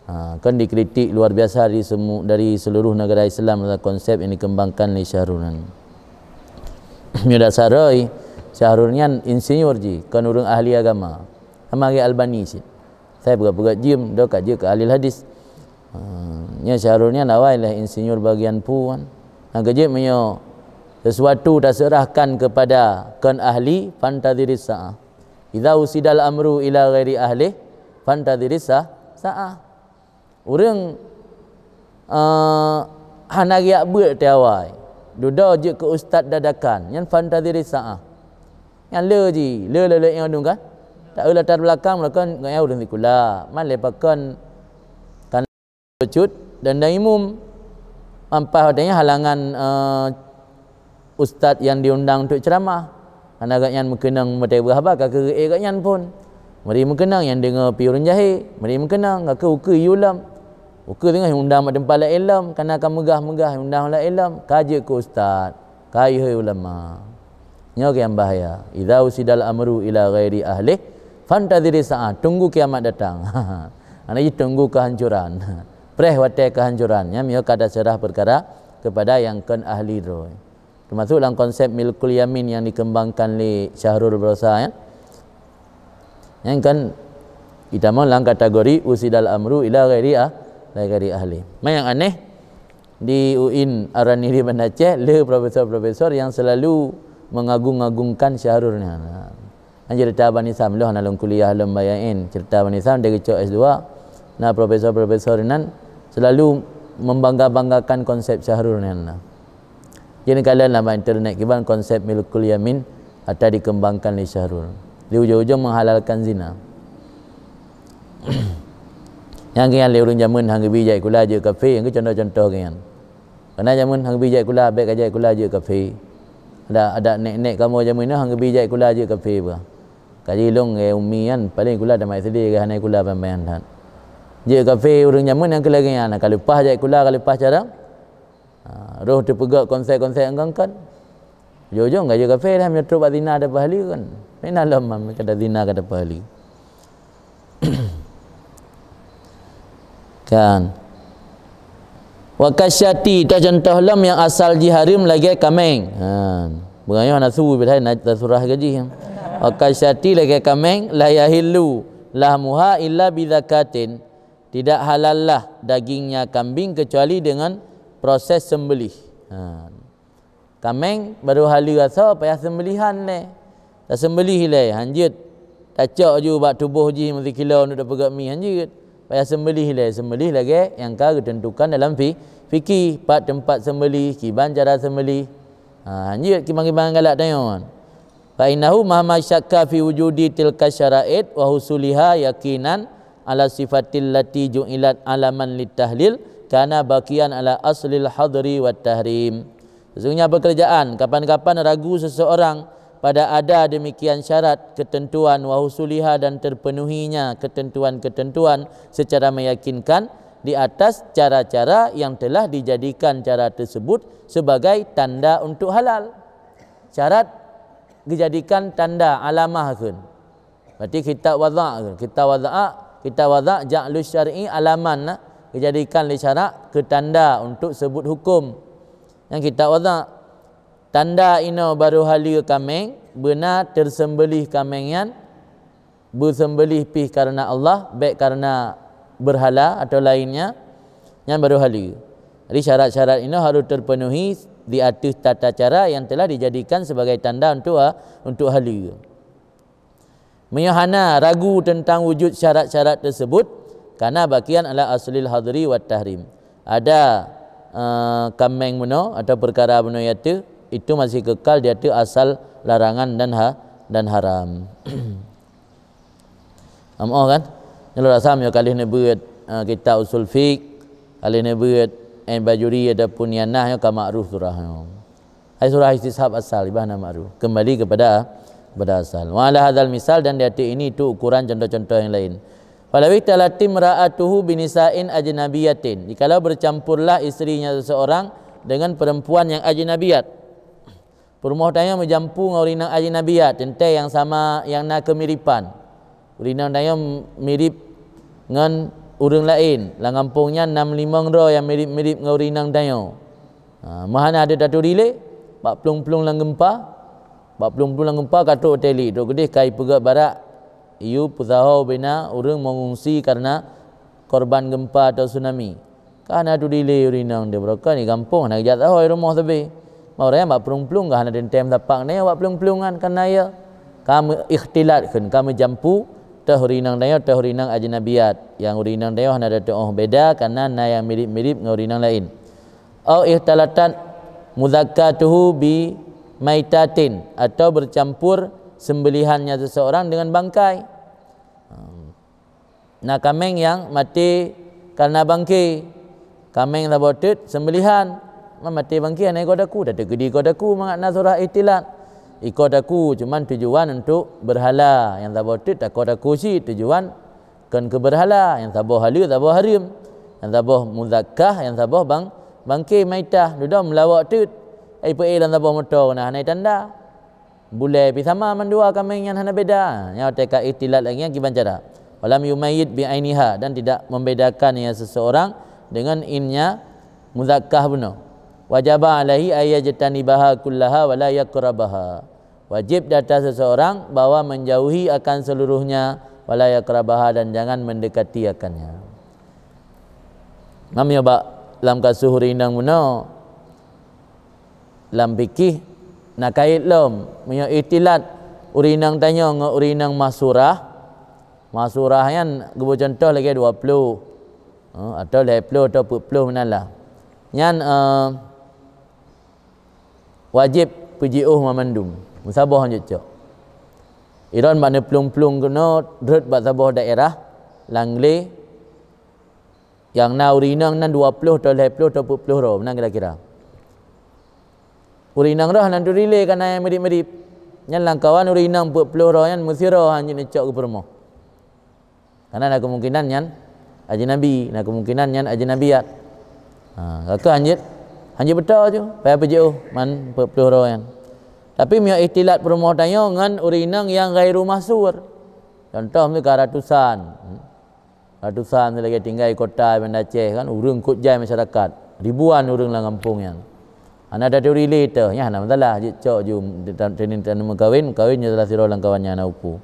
Ha, kan dikritik luar biasa dari semu-, dari seluruh negara Islam tentang konsep yang dikembangkan lé Syahrul nyan. Meunyoe dasar roi, Syahrul nyan insinyur jih, kon ureuëng ahli agama. Sama lagée Albani cit. Sai peugah-peugah jeuem, do ka jeuet keu ahli hadis. Ha, nyoe Syahrul nyan awai lé insinyur bagian puan. Nyang keujeuet meunyoe sesuatu taserahkan kepada kon ahli, fantadhiris sa'ah. Idza usidal amru ila ghairi ahlih, fantadhiris sa-, sa'ah. Ureuëng, eh, hana geujak beuet teuh awai. Dudoe jeuet keu ustaz dadakan, nyan fantadhiris sa'ah. Nyan le jih, le, le, le nyang dum kan. Tak eu latar belakang meulakan ngon nyang ureuëng sikula. Man le pakon kan cut dan, dan imum. Ampai watée nyan halangan, eh, ustaz nyang diundang untuk ceramah. Karena gobnyan meukeunong meuteubeuh haba ka keu geuék gobnyan phon. Meuri meukeunong nyang deungoe pih ureuëng jahé, meuri meukeunong ka keu ukeue yue lom. Ukeue teungoh undang bak teumpat laén lom, karena ka meugah-meugah undang laén lom, ka jeuet keu ustaz, ka jeuet ulama. Nyoe nyang bahaya. Idza usidal amru ila ghairi ahlih, fantadhiri sa'ah, tunggu kiamat datang. Ana jih tunggu kehancuran. Preh watée kehancuran. Nyan meunyoe ka taseurah peukara kepada nyang kon ahli droe. Teumasuk lam konsep milkul yamin nyang dikembangkan lé Syahrul Barosa, ya. Nyan kan itamong lam kategori usidal amru ila ghairi ah-, ila ghairi ahli. Manyang aneh di U I N Arani di Banda Aceh, le profesor-profesor yang selalu mengagung-agungkan Syahrul nyan. Nyan cerita Bani Sam, lôn hana lôn kuliah lom bayain. Cerita Bani Sam dia geucok S dua. Nah, profesor-profesor nan selalu membangga-banggakan konsep Syahrul nyan. Jadi kalon lam internet kiban konsep milkul yamin ata dikembangkan lé Syahrul. Di ujong-ujong menghalalkan zina. Nyang kian lé ureuëng jameun hang geubi jai kula jeuet kafe, nyang contoh-contoh kian. Karena jameun hang geubi jai kula, bék ka jai kula jeuet kafe. Ada, ada nek-nek kamoe jameun nyoe hang geubi jai kula jeuet kafe bah. Kaji long ngai umi kan, paling kula dah mai sedih ke hana kula payah-payah that. Jeuet kafe ureuëng jameun nyang keu lagée nyan, ka leupah jai kula, ka leupah cara. Ha, roh teupeugah konsep-konsep nyang kan. Ujong-ujong ka jeuet kafe dah, meunyoe trok bak zina ada pahala kan. Mena lom man, kada zina kada pahala. Kan. Wa kasyati, ta contoh lom nyang asal jih hareuem lagée kaméng. Ha. Beungoh nyoe hana su bidai na surah gaji. Wa kasyati lagée kaméng, la yahillu lahmuha illa bidakatin. Tidak halal lah dagingnya kambing kecuali dengan proses sembelih. Ha. Kaméng baru haleue asoe payah sembelihan lé. Taseumbeulih ilée, hanjeuet tacok ju bak tuboh jih meusikilo untuk tapeugét mi, hanjeuet. Payah seumbeulih ilée, seumbeulih lagée nyang ka geuteuntukan dalam fi-, fikih, pat teumpat seumbeulih, kiban cara seumbeulih. Ha, hanjeuet kiban-kiban galak tanyoe. Fa innahu mahma syakka fi wujudi tilka syara'it wa husuliha yaqinan ala sifatil lati ju'ilat alaman litahlil kana baqiyan ala aslil hadri wat tahrim. Sesungguhnya pekerjaan, kapan-kapan ragu seseorang pada ada demikian syarat, ketentuan, wa husuliha, dan terpenuhinya ketentuan-ketentuan secara meyakinkan di atas cara-cara yang telah dijadikan cara tersebut sebagai tanda untuk halal. Syarat dijadikan tanda, alamah kheun. Berarti kitab wadha', kitab wadha', kitab wadha' ja'lu syar'i alaman, nah, dijadikan lé syarak keu tanda untuk sebut hukum. Nyang kitab wadha', tanda inoe barô haleue kaméng, beuna teuseumbeulih kaméng nyan, beuseumbeulih pih kareuna Allah, bék kareuna beurhala atau lainnya, nyan barô haleue. Jadi syarat-syarat inoe harôh teupenuhi di ateueh tata cara nyang telah dijadikan sebagai tanda untuk ha-, untuk haleue. Meunyoe hana ragu teuntang wujud syarat-syarat teusebut, kana baqiyan ala aslil hadri wat tahrim. Ada, eh, kaméng bunoe atau peukara bunoe ateueh, itu masih kekal di ateueh asal larangan dan ha-, dan haram. Amoh kan? Nyoe lôn rasa meunyoe ka lheueh neubeuet, eh, kitab usul fiqh, ka lheueh neubeuet Ain Bajuri ataupun Ianah nyoe ka makruf surah nyoe. Hai surah Istishab asal, iban na makruf. Kembali kepada, kepada asal. Wa ala hadzal misal, dan di ateueh ini itu ukuran contoh-contoh yang lain. Falaw ikhtalat imra'atuhu binisa'in ajnabiyatin. Jikalau bercampurlah istrinya seseorang dengan perempuan yang ajnabiyat. Peurumoh tanyoe meujampu ngon ureueng inong ajnabiyat, teuntée nyang sama, nyang na keumiripan. Ureueng inong tanyoe mirip ngon ureueng laén. Lam gampông nyan na limong droe nyang mirip-mirip ngon ureueng inong tanyoe. Ha, meuhana deuh taturi lé, bak plueng-plueng lam geumpa. Bak plueng-plueng lam geumpa ka trok teuh li, trok keudeh ka ipeugét barak, iyue peusaho bina ureueng meungungsi kareuna korban geumpa atau tsunami. Ka hana turi lé ureueng inong di barokon di gampông, hana geujak saho di rumoh sabe. Ma ureueng bak plueng-plueng ka hana teuntée meusapat nyoe bak plueng-plueng nyan, kareuna ya ka meu-, ikhtilat kheun, ka meujampu, teuh ureueng inong tanyoe, teuh ureueng inong ajnabiyat. Nyang ureueng inong tanyoe hana tatuoh beda, kareuna na nyang mirip-mirip ngon ureueng inong laén. Au ikhtalatat muzakkatuhu bi maitatin, atau bercampur sembelihannya seseorang dengan bangkai. Na kaméng nyang maté kareuna bangke. Kaméng saboh teut sembelihan. Ma maté bangke hana iko taku, tateukeudi iko taku mangat na surah ikhtilat. Iko taku cuman tujuan untuk beurhala. Nyang saboh teut tako taku cit tujuan kon keu beurhala. Nyang saboh haleue, saboh hareuem. Nyang saboh muzakkah, nyang saboh bang-, bangke maitah. Dudoe meulawok teut. Ai peu-e lam saboh moto na hana tanda. Bulée pih sama mandua kaméng nyan hana beda. Nyoe teuka ikhtilat lagée nyan kiban cara. Walam yumayyid bi ainiha, dan tidak membedakan ia seseorang dengan innya muzakkah bunoe. Wajaba alaihi ayyajtanibaha kullaha wala yaqrabaha. Wajib di atas seseorang bahwa menjauhi akan seluruhnya wala yaqrabaha, dan jangan mendekati akannya. Nam nyoe bak lam kasus ureueng inong bunoe, lam fikih na kait lom. Meunyoe ikhtilat ureueng inong tanyoe ngon ureueng inong mahsurah, mahsurah nyan geubeucontoh lagée dua ploh, eh, atau lhée ploh atau peuet ploh meunan lah. Nyan, eh, wajéb peujiôh mamandum. Meusaboh han jeuet cok. Iron bak neuplueng-plueng keunoe rhot bak saboh daerah, lam glé, nyang na ureueng inong nan dua ploh atau lhée ploh atau peuet ploh droe, meunan kira-kira. Ureueng inong roh nan turi lé ka na nyang mirib-mirib. Nyan lam kawan ureueng inong peuet ploh droe nyan meusidroe han jeuet neucok keu peurumoh. Karena na kemungkinan nyan ajnabi, na kemungkinan nyan ajnabiyat. Ha, ka keuh han jeuet, han jeuet beutôi ju, payah peujiôh man peuet ploh droe nyan. Tapi meunyoe ikhtilat peurumoh tanyoe ngon ureueng inong nyang ghairu mahsur. Contoh, meuka ratusan. Ratusan lagée tinggai kota Banda Aceh kan, ureueng kot jai masyarakat. Ribuan ureueng lam gampông nyan. Hana taturi lé teuh, nyan hana masalah, jeuet cok ju, teunin taneuk meukawen, meukawen nyoe salah sidroe lam kawan nyan hana upu.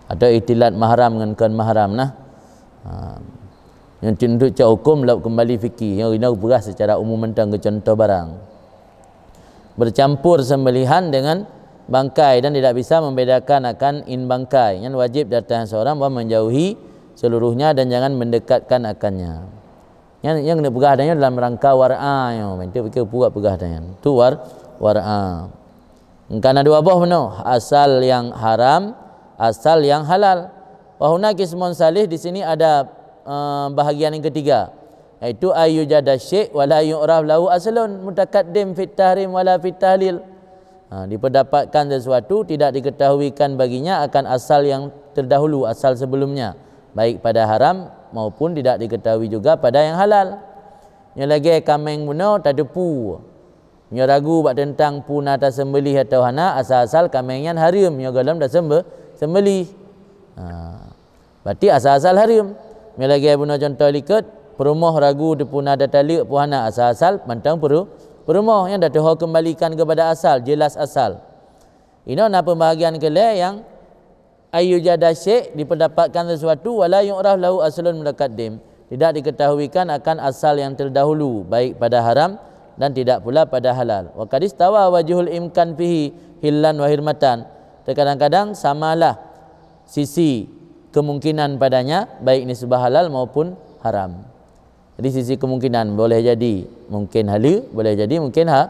Atau ikhtilat mahram ngon kon mahram nah. Ha. Nyan cit untuk cok huköm lom keumbali fikih. Nyoe inoe peugah secara umum mantong keu contoh barang. Bercampur sembelihan dengan bangkai dan tidak bisa membedakan akan in bangkai. Nyan wajib di atas seorang bahwa menjauhi seluruhnya dan jangan mendekatkan akannya. Nyan, nyang keuneuk peugah tanyoe dalam rangka war'a nyoe. Mantong pikir puak peugah tanyoe. Tu war-, war'a. Engka na dua boh bunoe, asal yang haram, asal yang halal. Wa huna qismun salis, di sini ada, eh, bahagian yang ketiga, yaitu ayyujada syai' wa la yu'raf lahu aslun mutakaddim fit tahrim wa la fit tahlil. Ha, diperdapatkan sesuatu tidak diketahuikan baginya akan asal yang terdahulu, asal sebelumnya, baik pada haram maupun tidak diketahui juga pada yang halal. Nyoe lagèe kaméng bunoe tateupeue. Nyoe ragu bak teuntang peue na taseumbelih atawa hana, asal-asal kaméng nyan hareuem nyoe gohlom taseumbe-, seumbelih. Ha. Berarti asal-asal hareuem. Nyoe lagèe bunoe cuntoh likot, peurumoh ragu teupeue na tataleuek peue hana, asal-asal mantong peuru-, peurumoh, nyan tateuho keumbalikan keupada asal, jeulaih asal. Inoe na peubahagian keu lhèe nyang ayyujada syai', diperdapatkan sesuatu, wa la yu'raf lahu aslun mutakaddim, tidak diketahuikan akan asal yang terdahulu, baik pada haram dan tidak pula pada halal. Wa qad istawa wajhul imkan fihi hillan wa hirmatan. Terkadang-kadang samalah sisi kemungkinan padanya, baik nisbah halal maupun haram. Jadi sisi kemungkinan, boleh jadi mungkin haleue, boleh jadi mungkin ha-,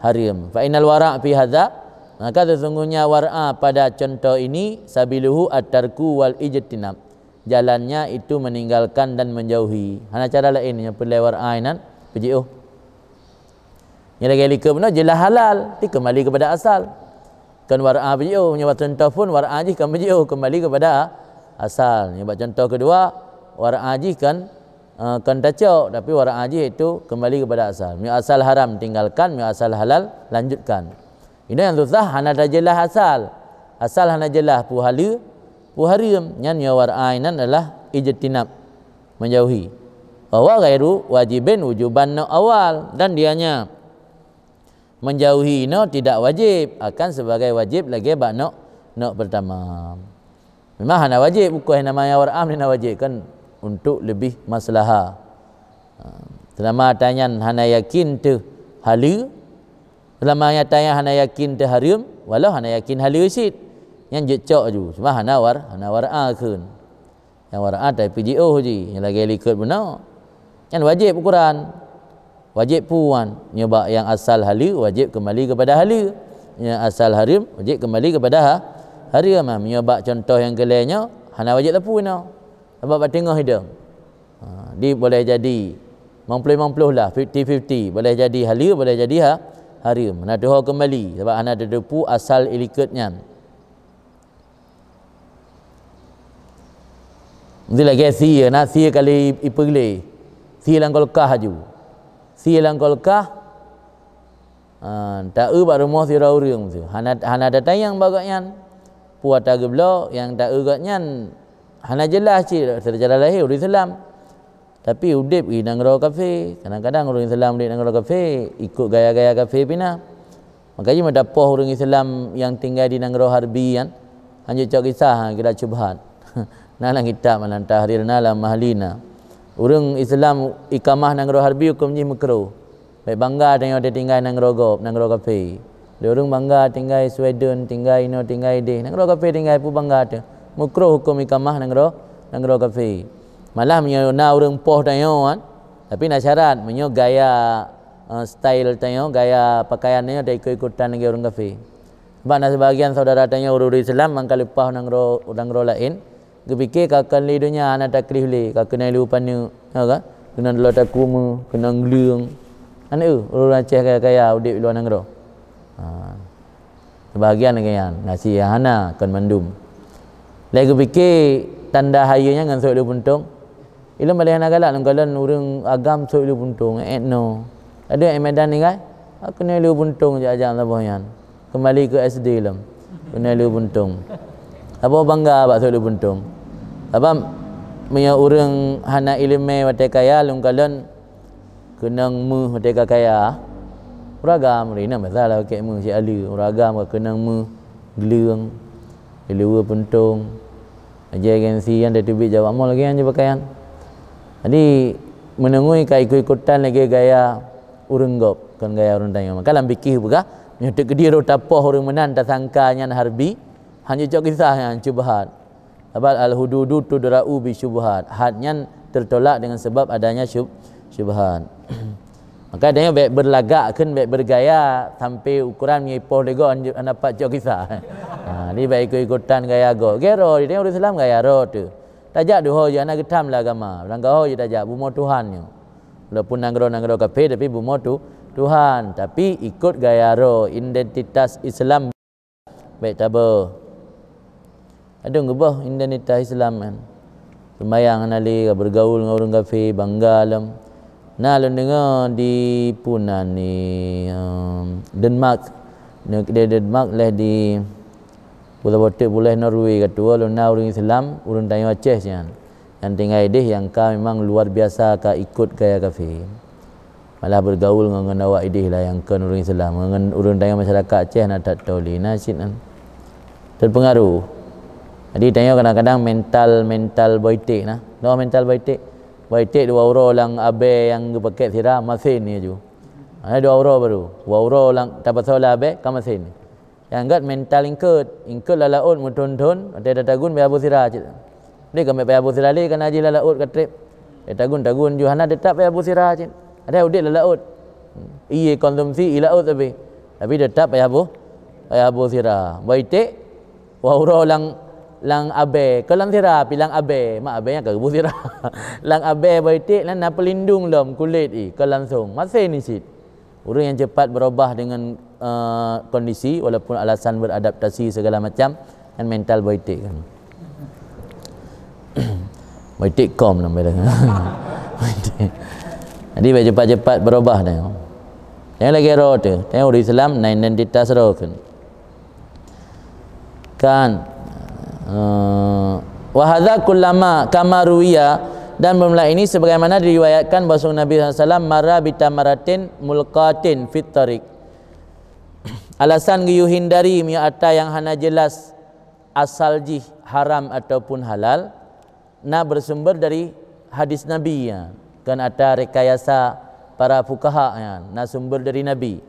hareuem. Fa innal wara' fi hadza, maka sesungguhnya war'a pada contoh ini, sabiluhu at-tarku wal ijtinab. Jalannya itu meninggalkan dan menjauhi. Hana cara laén nyoe peureulèe war'a inan peujiôh. Nyoe lagèe likot bunoe jeulaih halal, tapi kembali kepada asal. Kon war'a peujiôh, nyoe bak contoh pun war'a jih kon peujiôh, kembali kepada asal. Nyoe bak contoh keudua, war'a jih kon, eh, kon tacok, tapi war'a jih itu kembali kepada asal. Meunyoe asal haram tinggalkan, meunyoe asal halal lanjutkan. Inoe nyang susah, hana tajeulaih asal. Asal hana jeulaih peue haleue, peue hareuem. Nyan nyoe war'a inan adalah ijtinab, menjauhi. Bahwa ghairu wajibin wujuban nok awal, dan dianya menjauhi inoe tidak wajib, akan sebagai wajib lagèe bak nok, nok pertama. Memang hana wajib, bukon namanya war'a hana wajib, kan untuk lebih maslahah. Ha, selama tanyan hana yakin teuh haleue, selama tanyan hana yakin teuh hareuem, walau hana yakin haleue cit, nyan jeuet cok ju, cuma hana war-, hana war'a kheun. Nyang war'a tapi peujiôh jih, nyang lagèe likot bunoe. Nyan wajéb ukuran. Wajéb puan. Nyoe bak nyang asal haleue, wajéb keumbali keupada haleue. Nyang asal hareuem, wajéb keumbali keupada ha-, hareuem. Ha, meunyoe bak cuntoh nyang keulhèe nyoe, hana wajéb teupue inoe. Sabab bak teungoh idong. Ha, di boleh jadi limong ploh limong ploh lah, fifty fifty. Boleh jadi haleue, boleh jadi ha-, hareuem. Hana teuho keumbali, sabab hana teupue asal ilikot nyan. Meusti lagèe sie, na sie kali ipeugleh. Sie lam kulkas aju. Sie lam kulkas, ha, ta-eu bak rumoh sidroe ureueng tu. Hana, hana tatanyong bak gobnyan. Peue ata geubloe, nyang ta-eu gobnyan hana jeulaih cit, seucara lahé ureueng Islam. Tapi udép di nanggroe kafé. Kadang-kadang ureueng Islam udép nanggroe kafé, ikot gaya-gaya kafé pih na. Maka jih meutapoh ureueng Islam nyang tinggai di nanggroe harbi nyan, hanjeuet cok kisah, ha, kira syubhat. Na lam kitab, na lam Tahrir, na lam Mahli na. Ureueng Islam ikamah nanggroe harbi huköm jih meukruh. Bèk bangga tanyoe tatinggai nanggroe gob, nanggroe kafé. Lé ureueng bangga tinggai Sweden, tinggai inoe, tinggai idéh. Nanggroe kafé tinggai peue bangga teuh. Meukruh huköm ikamah nanggroe, nanggroe kafé. Malah meunyoe na ureueng poh tanyoe kan, tapi na syarat, meunyoe gaya, eh, style tanyoe, gaya pakaian tanyoe taikot-ikotan lagèe ureueng kafé. Sabab na sibagian syedara tanyoe ureueng Islam nyang ka leupah u nanggroe, u nanggroe laén, geupike ka kon lé donya hana taklif lé, ka keunong lé paneuk, ya kan? Keunong dua takue meuh, keunong gleueng. Kan, eh, ureueng Aceh kaya-kaya udép di luwa nanggroe. Ha. Sibagian lagèe nyan, na cit nyang hana, kon mandum. Lé geupike tanda hayeue nyan ngon sôk ileue puntông. Ilôn paléh hana galak lôn kalon ureueng agam sôk ileue puntông, èt noe. Ladôm èt Medan tinggai, ka keunong ileue puntông jak-jak saboh nyan. Keumbali keu S D lom, keunong ileue puntông. Saboh bangga bak sôk ileue puntông. Sabab meunyoe ureueng hana ileumèe watèe kaya lôn kalon, keunong meuh watèe ka kaya. Ureueng agam, inoe masalah pakèk meuh siat le. Ureueng agam ka keunong meuh, gleueng, ileue puntông. Laju gengsi nyan tateubiet jak bak mall lagèe nyan jih pakaian. Jadi, meunengui ka ikot-ikotan lagèe gaya ureueng gob, kon gaya ureueng tanyoe. Maka lam fikih peugah, Nyoe teukeudi roh tapoh ureuëng meunan tasangka nyan harbi, hana cok kisah nyan syubhat. Sabab al-hududu tudra'u bi syubhat. Had nyan tertolak dengan sebab adanya syub-, syubhat. Maka dia bèk berlagak kan, bèk bergaya sampai ukuran mengipoh lego hana pat cok kisah. Ha, dia bèk ikut-ikutan gaya go. Gero, dia ureuëng Islam gaya ro tu. Tajak duho je anak geutam lah agama. Langkah ho je tajak bumo Tuhan nyoe. Walaupun nanggroe-nanggroe kafé tapi bumo tu Tuhan, tapi ikut gaya ro identitas Islam. Baik tabe. Adong geuboh identitas Islam kan. Sembayang hana lé, bergaul ngon ureuëng kafé, bangga lom. Na lôn deungoe di punan ni, em, Denmark. Di Denmark leh di Pulo Botek buleh Norway ka tuwo lôn na ureuëng Islam, ureuëng tanyoe Aceh nyan. Nyang tinggai ideh nyang ka memang luar biasa ka ikut gaya kafé. Malah bergaul ngon, ngon awak ideh lah nyang kon ureuëng Islam. Ngon ureuëng tanyoe masyarakat Aceh na that toli na cit nan. Terpengaruh. Jadi tanyoe kadang-kadang mental, mental boitek nah. Noh mental boitek. Boitek dua uroe lam abee nyang geupakek sira masen ni ju. Ada dua uroe baru. Dua uroe lam tapasoe lam abee ka masen. Nyang gét mental ingkot, ingkot lam laôt meuthon-thon, watée tatagun payah boh sira cit. Deh ka meuet payah boh sira lé kana jih lam laôt ka treb. Eh, tagun-tagun ju hana teutap payah boh sira cit. Ada udeb lam laôt. Ié konsumsi i laôt tapi. Tapi teutap payah boh, payah boh sira. Boitek, wah uroe lam, lam abee, kon lam sira, pi lam abee. Mak abee nyan ka geuboh sira. Lam abee boitek nan na peulindung lom kulét i, kon langsong. Masen ni cit. Ureuëng nyang cepat berubah dengan, eh, kondisi walaupun alasan beradaptasi segala macam, kan mental boitek kan. Boitek kom nama dia. Boitek. Jadi baik cepat-cepat berubah dah. Jangan lagi ro tu. Tengok ureuëng Islam na identitas ro kan. Kan? Eh, wa hadza kullama kama ruwiya, dan bermula ini sebagaimana diriwayatkan bahwa Nabi sallallahu alaihi wasallam marra bi tamratin mulqatin fit tariq. Alasan geuyue hindari meunyoe ata nyang hana jelas asal jih haram ataupun halal, na bersumber dari hadis Nabi, ya. Kan ata rekayasa para fukaha, ya, na sumber dari Nabi.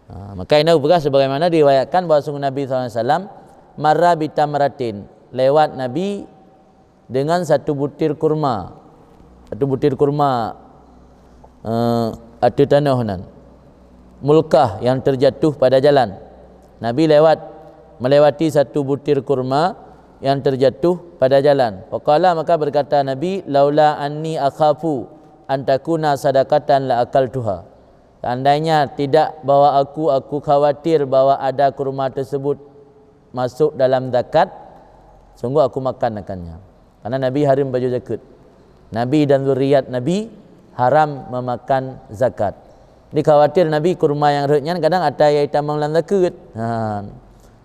Ha, maka ina peugah sebagaimana diriwayatkan bahwa sungguh Nabi sallallahu alaihi wasallam marra bi tamratin, lewat Nabi dengan satu butir kurma. Satu butir kurma, eh, ateueh tanoh nan. Mulkah yang terjatuh pada jalan. Nabi lewat, melewati satu butir kurma yang terjatuh pada jalan. Faqala, maka berkata Nabi, "Laula anni akhafu an takuna sadaqatan la akaltuha." Seandainya tidak bahwa aku, aku khawatir bahwa ada kurma tersebut masuk dalam zakat, sungguh aku makan akannya. Karena Nabi haram pajoh jakeuet. Nabi dan zuriat Nabi haram memakan zakat. Dikhawatir Nabi kurma nyang rhot nyan kadang ata nyang itamong lam zakeuet. Ha.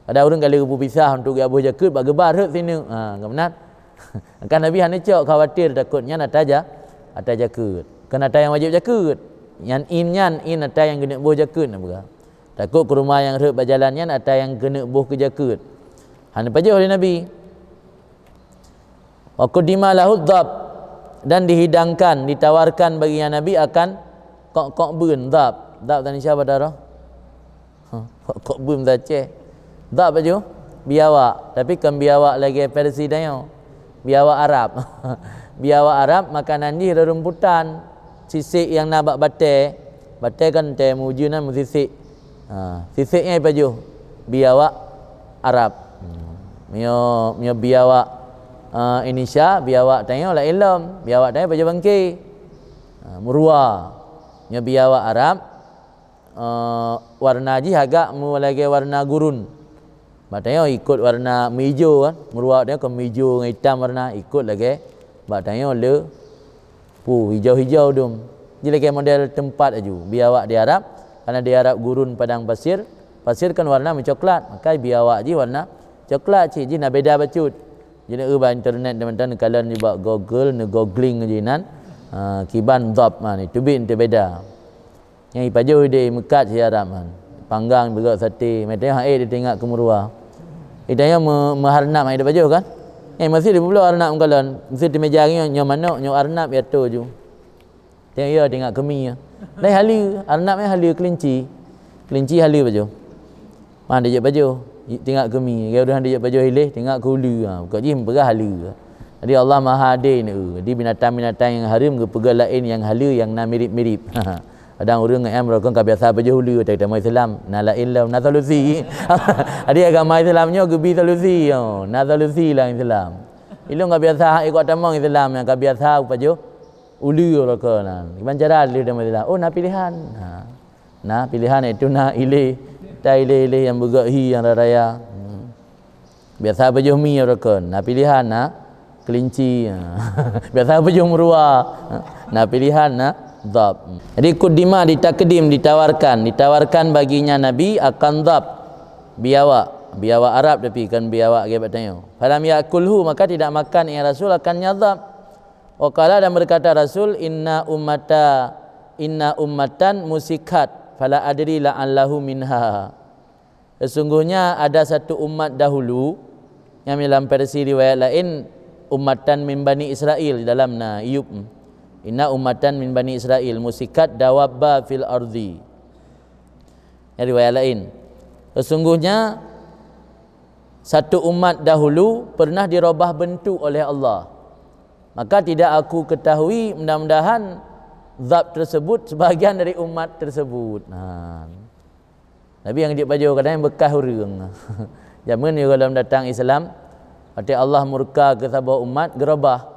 Kadang ureuëng kali geupeue pisah untuk geuboh jakeuet bak geuba rhot sineuk. Ha, ka meunan. Kan Nabi hana cok khawatir takot nyan ata ja-, ata jakeuet. Kan ata nyang wajéb jakeuet. Nyan in nyan, in ata nyang keuneuk boh jakeuet na peugah. Takot kurma nyang rhot bak jalan nyan ata nyang keuneuk boh keu jakeuet. Hana pajoh lé Nabi. Wa qudima lahu dhab, dan dihidangkan, ditawarkan baginya Nabi akan kok-kok beun, dhab. Dhab tani siapa dah roh? Ha, kok-kok beun dah Aceh. Dhab baju biawak, tapi kan biawak lagi versi dayo. Biawak Arab. Biawak Arab makanan jih rerumputan. Sisik nyang na bak batée. Batée kan tée meuju nan meusisik. Ha, sisik nyan ipajoh biawak Arab. Hmm. Mio, mio biawak, eh, Indonesia, biawak tanyoe laén lom. Biawak tanyoe pajoh bangke. Ha, meuruwa. Mio biawak Arab, eh, warna jih agak meulagée warna gurun. Bak tanyoe ikot warna meuijo kan. Meuruwa tanyoe kon meuijo ngon itam warna, ikot lagée bak tanyoe le pu hijau-hijau dum. Ji lagée model teumpat aju. Biawak di Arab, karena di Arab gurun padang pasir, pasir kan warna meucoklat, maka biawak ji warna coklat cit, ji na beda bacut. Ji na eu bak internet teman-teman kalon ji bak Google, neu googling ji nan, ha, kiban dhab man, itu bin teubeda. Nyang ipajoh ideh meukat si Arab man. Panggang beugok sate, meuteungoh hai ditingak keumeuruwa. Ideh nyoe me-, meuharnab hai dipajoh kan? Eh, meusi dipubloe arnab meukalon. Meusi di meja nyoe, nyoe manok, nyoe arnab ya to ju. Tengok ya tingak keumi ya. Lain hali, arnab nyan hali kelinci. Kelinci hali pajoh. Han dijak pajoh, tingak keu mi. Lagèe ureueng han dijak pajoh ilèe, tingak keu uleue. Ha, buka jih meupeugah haleue. Jadi Allah Maha Adé neu. Jadi binatang-binatang nyang hareuem geupeugah laén nyang haleue nyang na mirip-mirip. Kadang ureueng ngon M rokon ka biasa pajoh uleue, tapi tamong Islam na laén lom, na solusi. Jadi agama Islam nyoe geubi solusi, oh, na solusi lam Islam. Ilôn ka biasa, ikôt tamong Islam nyang ka biasa pajoh uleue rokon. Kiban cara lheueh tamong Islam? Oh, na pilihan. Ha. Na pilihan, iaitu na ilèe, ta ilèe-ilèe nyang beugöt hi nyang raya-raya. Hmm. Biasa pajoh mi rokon, na pilihan, na kelinci. Biasa pajoh meuruwa, na pilihan, na dhab. Jadi kuddima ditakdim, ditawarkan, ditawarkan baginya Nabi akan dhab, biawak, biawak Arab tapi kan biawak lagèe bak tanyoe. Falam ya'kulhu, maka tidak makan ia Rasul akannya dhab. Wa qala, dan berkata Rasul, "Inna ummata, inna ummatan musikat, fala adri la'allahu minha." Sesungguhnya ada satu umat dahulu, nyang dalam versi riwayat laén, ummatan min Bani Israil, dalam na iyub. "Inna ummatan min Bani Israil musikat dawabba fil ardi." Nyang riwayat laén. Sesungguhnya satu umat dahulu pernah dirubah bentuk oleh Allah. Maka tidak aku ketahui, mudah-mudahan dhab tersebut sebahagian dari umat tersebut. Nah. Nabi nyang jeuet pajoh kadang bekas ureueng. Jameun gohlom datang Islam, watèe Allah murka keu saboh umat, geurubah.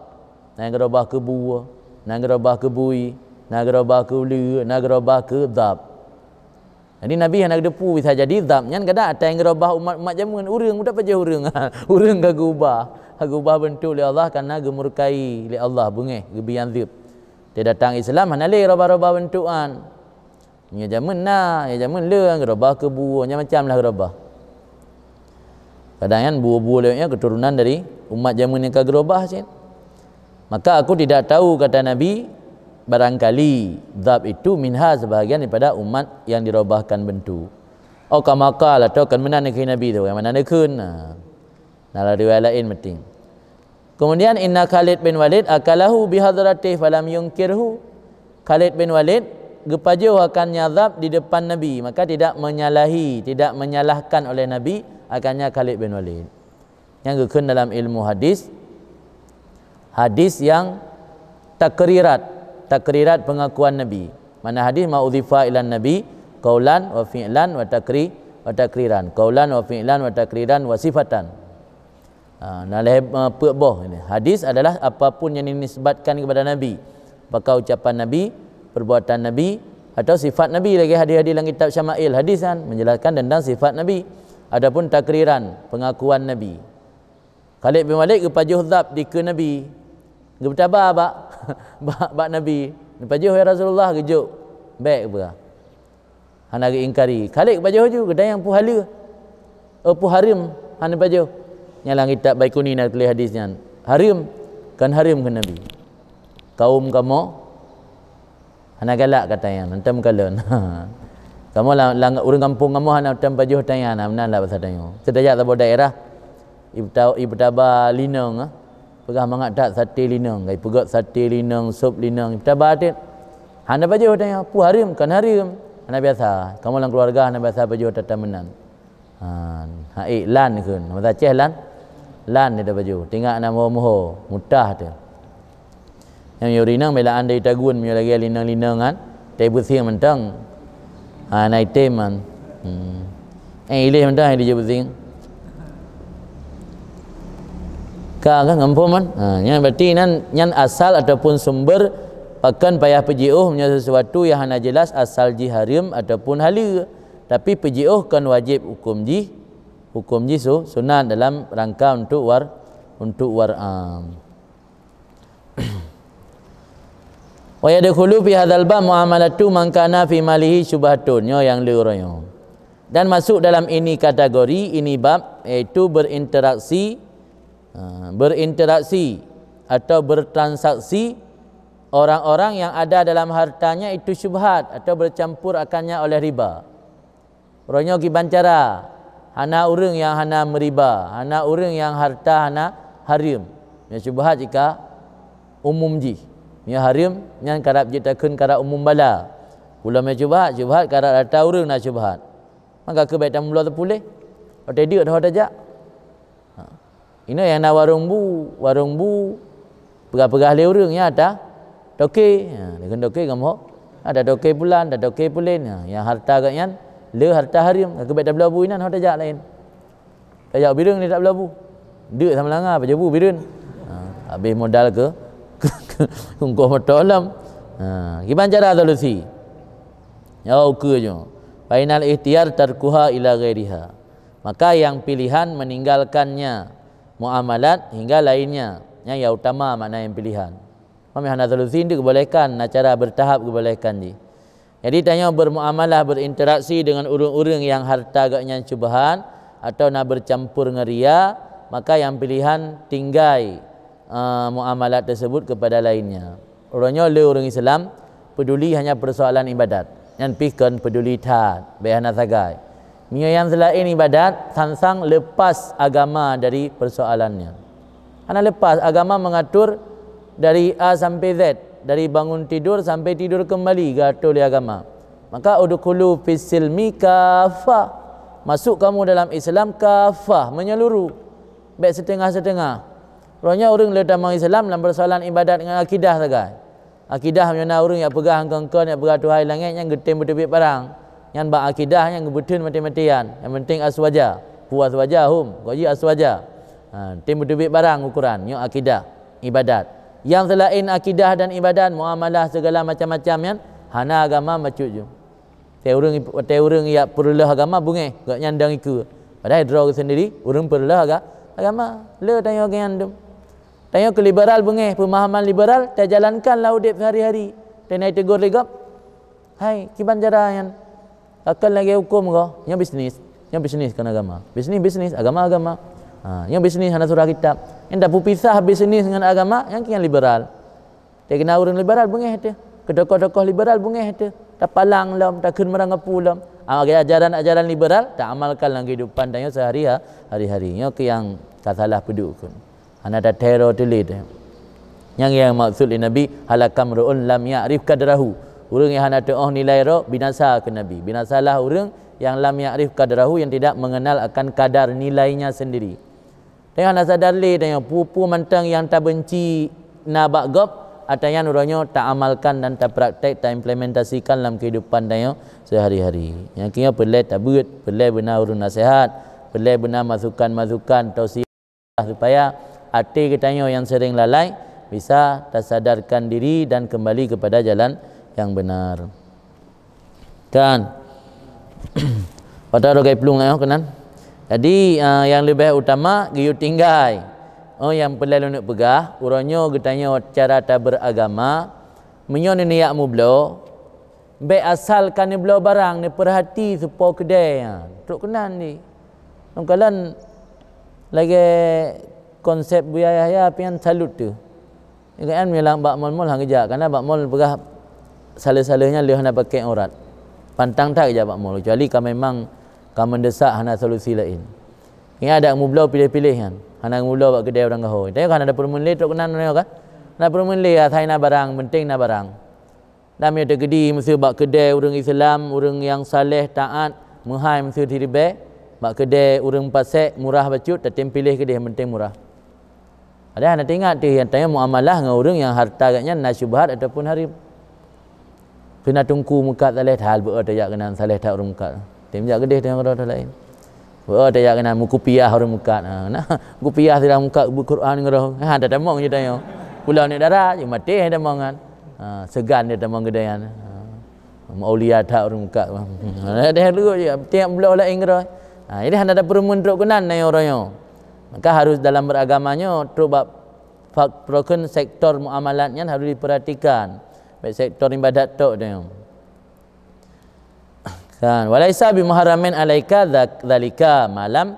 Na geurubah keu bue, na geurubah keu bui, na geurubah keu uleue, na geurubah keu dhab. Jadi Nabi hana geuteupeue bisa jadi dhab nyan kadang ata nyang geurubah umat-umat jameun, ureueng, udah pajoh ureueng. Ureueng ka geubah, ka geubah bentuk lé Allah karena geumurkai lé Allah, beungéh, geubi azeueb. Watèe datang Islam hana lé rubah-rubah bentuk nyan. Nyoe jameun na, nyoe jameun le, geurubah keu bue, nyan macam lah geurubah. Kadang nyan bue-bue lewat nyan keturunan dari umat jameun nyang ka geurubah cit. Maka aku tidak tahu, kata Nabi, barangkali dhab itu minha, sebahagian daripada umat yang dirubahkan bentuk. Au kama qal, atau kan meunan kheun Nabi tu, nyang mana neukheun. Nah, na riwayat laén meuting. Kemudian, inna Khalid bin Walid akalahu bihadratih falam yungkirhu. Khalid bin Walid geupajoh akan nyang dhab di depan Nabi, maka tidak menyalahi, tidak menyalahkan oleh Nabi akannya Khalid bin Walid. Nyang geukheun dalam ilmu hadis, hadis yang takrirat, takrirat pengakuan Nabi. Mana hadis ma udhifa ilan Nabi qaulan wa fi'lan wa takri-, wa takriran. Qaulan wa fi'lan wa takriran wa sifatan. Ha, na lhèe, eh, peuet boh ini. Hadis adalah apapun yang dinisbatkan kepada Nabi. Apakah ucapan Nabi, perbuatan Nabi, atau sifat Nabi, lagèe hadis-hadis dalam kitab Syama'il. Hadis kan menjelaskan tentang sifat Nabi. Adapun takriran, pengakuan Nabi. Khalid bin Walid geupajoh dhab dikeue Nabi. Geupeutaba bak, bak, bak Nabi. Neupajoh, "Ya Rasulullah," geujok. "Bèk," geupeugah. Hana geuingkari. Khalid geupajoh laju, geutanyoe peue haleue. "Oh, peue hareuem hana pajoh?" Nyang lam kitab Baikuni na tuléh hadis nyan. "Hareuem, kon hareuem," kheun Nabi. "Kaum kamoe hana galak," kata nyan, "mantong meukalon." "Kamoe la-, la-, ureueng kampung kamoe hana mantong pajoh," kata nyan, "na meunan lah basa tanyoe." Seudajak saboh daerah, Ipeutaba linong, ah. Peugah mangat that saté linong, ka ipeugöt saté linong, sop linong, ipeutaba teuk. Hana pajoh tanyoe, peue hareuem, kon hareuem. Hana biasa. Kamoe lam keuluwarga hana biasa pajoh that-that meunan. Ha, ha, eh, lan kheun. Bahasa Aceh lan? Lan ita pajoh. Tingak na moho-moho, mutah teuh. Nyang yue rinong bela andai tagun meunyoe lagèe linong-linong kan, tai beusieng mantong. Ha, na item man. Hmm. Eh, ileh mantong hai dijak beusieng. Ka kan ngampom man. Ha, nyan berarti nan, nyan asal ataupun sumber pakon payah peujiôh meunyoe sesuatu nyang hana jelas asal jih hareuem ataupun haleue. Tapi peujiôh kon wajéb huköm jih, huköm jih su-, sunat dalam rangka untuk war-, untuk war'am. Wa yadkhulu fi hadzal bab muamalatu man kana fi malihi syubhatun. Nyoe nyang le uroe nyoe. Dan masuk dalam ini kategori, ini bab, yaitu berinteraksi, ha, berinteraksi atau bertransaksi orang-orang yang ada dalam hartanya itu syubhat atau bercampur akannya oleh riba. Uroe nyoe kiban cara, hana ureueng nyang hana meuriba, hana ureueng nyang harta hana hareuem. Nyoe syubhat jika umum jih. Nyoe hareuem, nyan karab jeuet takheun karab umum bala. Ulôn nyoe syubhat, syubhat karab rata ureueng na syubhat. Maka keuh bèk tameubloe teupuléh. Watèe deuk ho tajak. Ha. Inoe nyang na warong bu, warong bu peugah-peugah lé ureueng nyan ata toke. Ha, deungon toke kamoe. Ata toke pulan, ata toke pulen. Ha, nyang harta geuh nyan le harta hareuem. Ka keuh bèk tabloe bu inan ho tajak laén. Tajak Bireuen ni tak belabu. Deuk sama langa pajobu Bireuen. Ha, habéh modal ke, ke, ke ungkoh moto lom. Ha, kiban cara solusi? Nyoe ukeue nyoe. Fainal ikhtiyar tarkuha ila ghairiha. Maka yang pilihan meninggalkannya, muamalat hingga lainnya. Nyang yang utama makna yang pilihan. Mami hana solusi, ndak geubolehkan, na cara bertahap geubolehkan jih. Jadi tanyoe bermuamalah, berinteraksi dengan ureueng-ureueng nyang harta geuh nyan syubhat atau na bercampur ngon ria, maka nyang pilihan tinggai, eh, muamalat tersebut kepada lainnya. Uroe nyoe le ureueng Islam peduli hanya persoalan ibadat. Nyan pih kon peduli that, bèk hana sagai. Meunyoe nyang seulaén ibadat, sang-sang lepas agama dari persoalannya. Hana lepas, agama mengatur dari A sampai Z, dari bangun tidur sampai tidur kembali geuatur lé agama. Maka udkhulu fis silmi kaffah. Masuk kamu dalam Islam kaffah, menyeluruh. Bèk setengah-setengah. Uroe nyoe ureueng le tamong Islam lam persoalan ibadat ngon akidah sagai. Akidah meunyoe na ureueng nyang peugah engkon-engkon, nyang peugah Tuhan langèt, nyan geutem beuteubiet parang. Nyan bak akidah nyan geubeuteun maté-matéan. Nyang penting aswaja. Pu aswaja hum, goji aswaja. Ha, tem beuteubiet parang ukoran. Nyoe akidah, ibadat. Nyang seulaén akidah dan ibadat, muamalah segala macam-macam nyan, hana agama bacut ju. Watèe ureueng, watèe ureueng jak peureuloh agama beungéh, gobnyan dong ikeue. Padahai droe geuh seundiri ureueng peureuloh aga-, agama. Le tanyoe keu nyan dum. Tanyoe keu liberal beungéh, peumahaman liberal tajalankan lam udép sehari-hari. Teuh na iteugor lé gob, "Hai, kiban cara nyan?" "Ka kon lagèe hukôm goh, nyoe bisnis. Nyoe bisnis kon agama. Bisnis, bisnis, agama, agama. Ha, nyoe bisnis hana surah kitab." Nyan tapeupisah bisnis ngon agama, nyan keuh nyang liberal. Teuh na ureueng liberal beungéh teuh. Keu tokoh-tokoh liberal beungéh teuh. Tapalang lom, takheun meurangkapeue lom. Ah, ajaran-ajaran liberal taamalkan lam keuhidupan tanyoe sehari ha-, hari-hari. Nyoe keuh nyang ka salah peuduek kheun. Hana tathèe droe teuh lé teuh. Nyang, nyang maksud lé Nabi, "Halaka mru'un lam ya'rif qadrahu." Ureueng nyang hana teu'oh nilai droe, binasa kheun Nabi. Binasalah ureueng nyang lam ya'rif qadrahu, yang tidak mengenal akan kadar nilainya sendiri. Tanyoe hana sadar lé tanyoe, peue-peue mantong nyang tabeunci na bak gob, ata nyan uroe nyoe taamalkan dan tapraktek, taimplementasikan lam keuhidupan tanyoe sehari-hari. Nyang keuh nyoe peureulèe tabeuet, peureulèe beuna ureueng naseuhat, peureulèe beuna masukan-masukan, tausiah supaya até geutanyoe nyang sering lalai bisa tasadarkan diri dan kembali kepada jalan yang benar. Kan? Watèe rogai plueng nyoe keunan. Jadi, ah, nyang leubeh utama geuyue tinggai. Oh, nyang peureulèe lôn peugah, uroe nyoe geutanyoe cara tabeuragama, meunyoe neuniyak mubloe, bèk asal ka neubloe barang, neupeurhati soe po keudè nyan. Trok keunan di. Lôn kalon lagèe konsep Buya Yahya pian salut teuh. Ingat kan, meunyoe lam bak mall-mall han geujak, karena bak mall peugah saleuh-saleuh nyan lheueh hana pakèk urat. Pantang that geujak bak mall, kecuali ka memang ka mendesak, hana solusi laén. Ingat, adak mubloe piléh-piléh nyan, hana mubloe bak keudè ureueng gaho. Tanyoe kan hana peurumeuen lé trok keunan nyoe kan? Hana peurumeuen lé, asai na barang, penting na barang. Dan meunyoe teukeudi miseue bak keudè ureueng Islam, ureueng nyang saleh, taat, meuhai miseue siribèe, bak keudè ureueng pasék, murah bacut, tatem piléh keudeh, nyang penting murah. Padahai hana teuingat teuh, nyang tanyoe muamalah ngon ureueng nyang harta geuh nyan na syubhat ataupun hareuem. Keu na teungku meukat saleh that, beu-o tajak keunan, saleh that ureueng meukat. Tem jak keudeh tanyoe keudroe laén. Beu-o tajak keunan meukupiah ureueng meukat. Ha, na kupiah sidang meukat beuquran keudroe. Ha, tatamong je tanyoe. Pulo aneuk dara, je maté tamong kan. Ha, seugan dia tamong keudeh nyan. Ha, meuaulia that ureueng meukat. Ha, deh dulu je, tiep bloe laén keudroe. Ha, jadi hana tapeurumeuen trok keunan tanyoe uroe nyoe. Maka harus dalam beragama nyoe, trok bak fak-, pakon sektor muamalat nyan harus diperhatikan. Baik sektor ibadat tok tanyoe. Kan, "Walaisa bimuharramin alaika dzak-, dzalika ma lam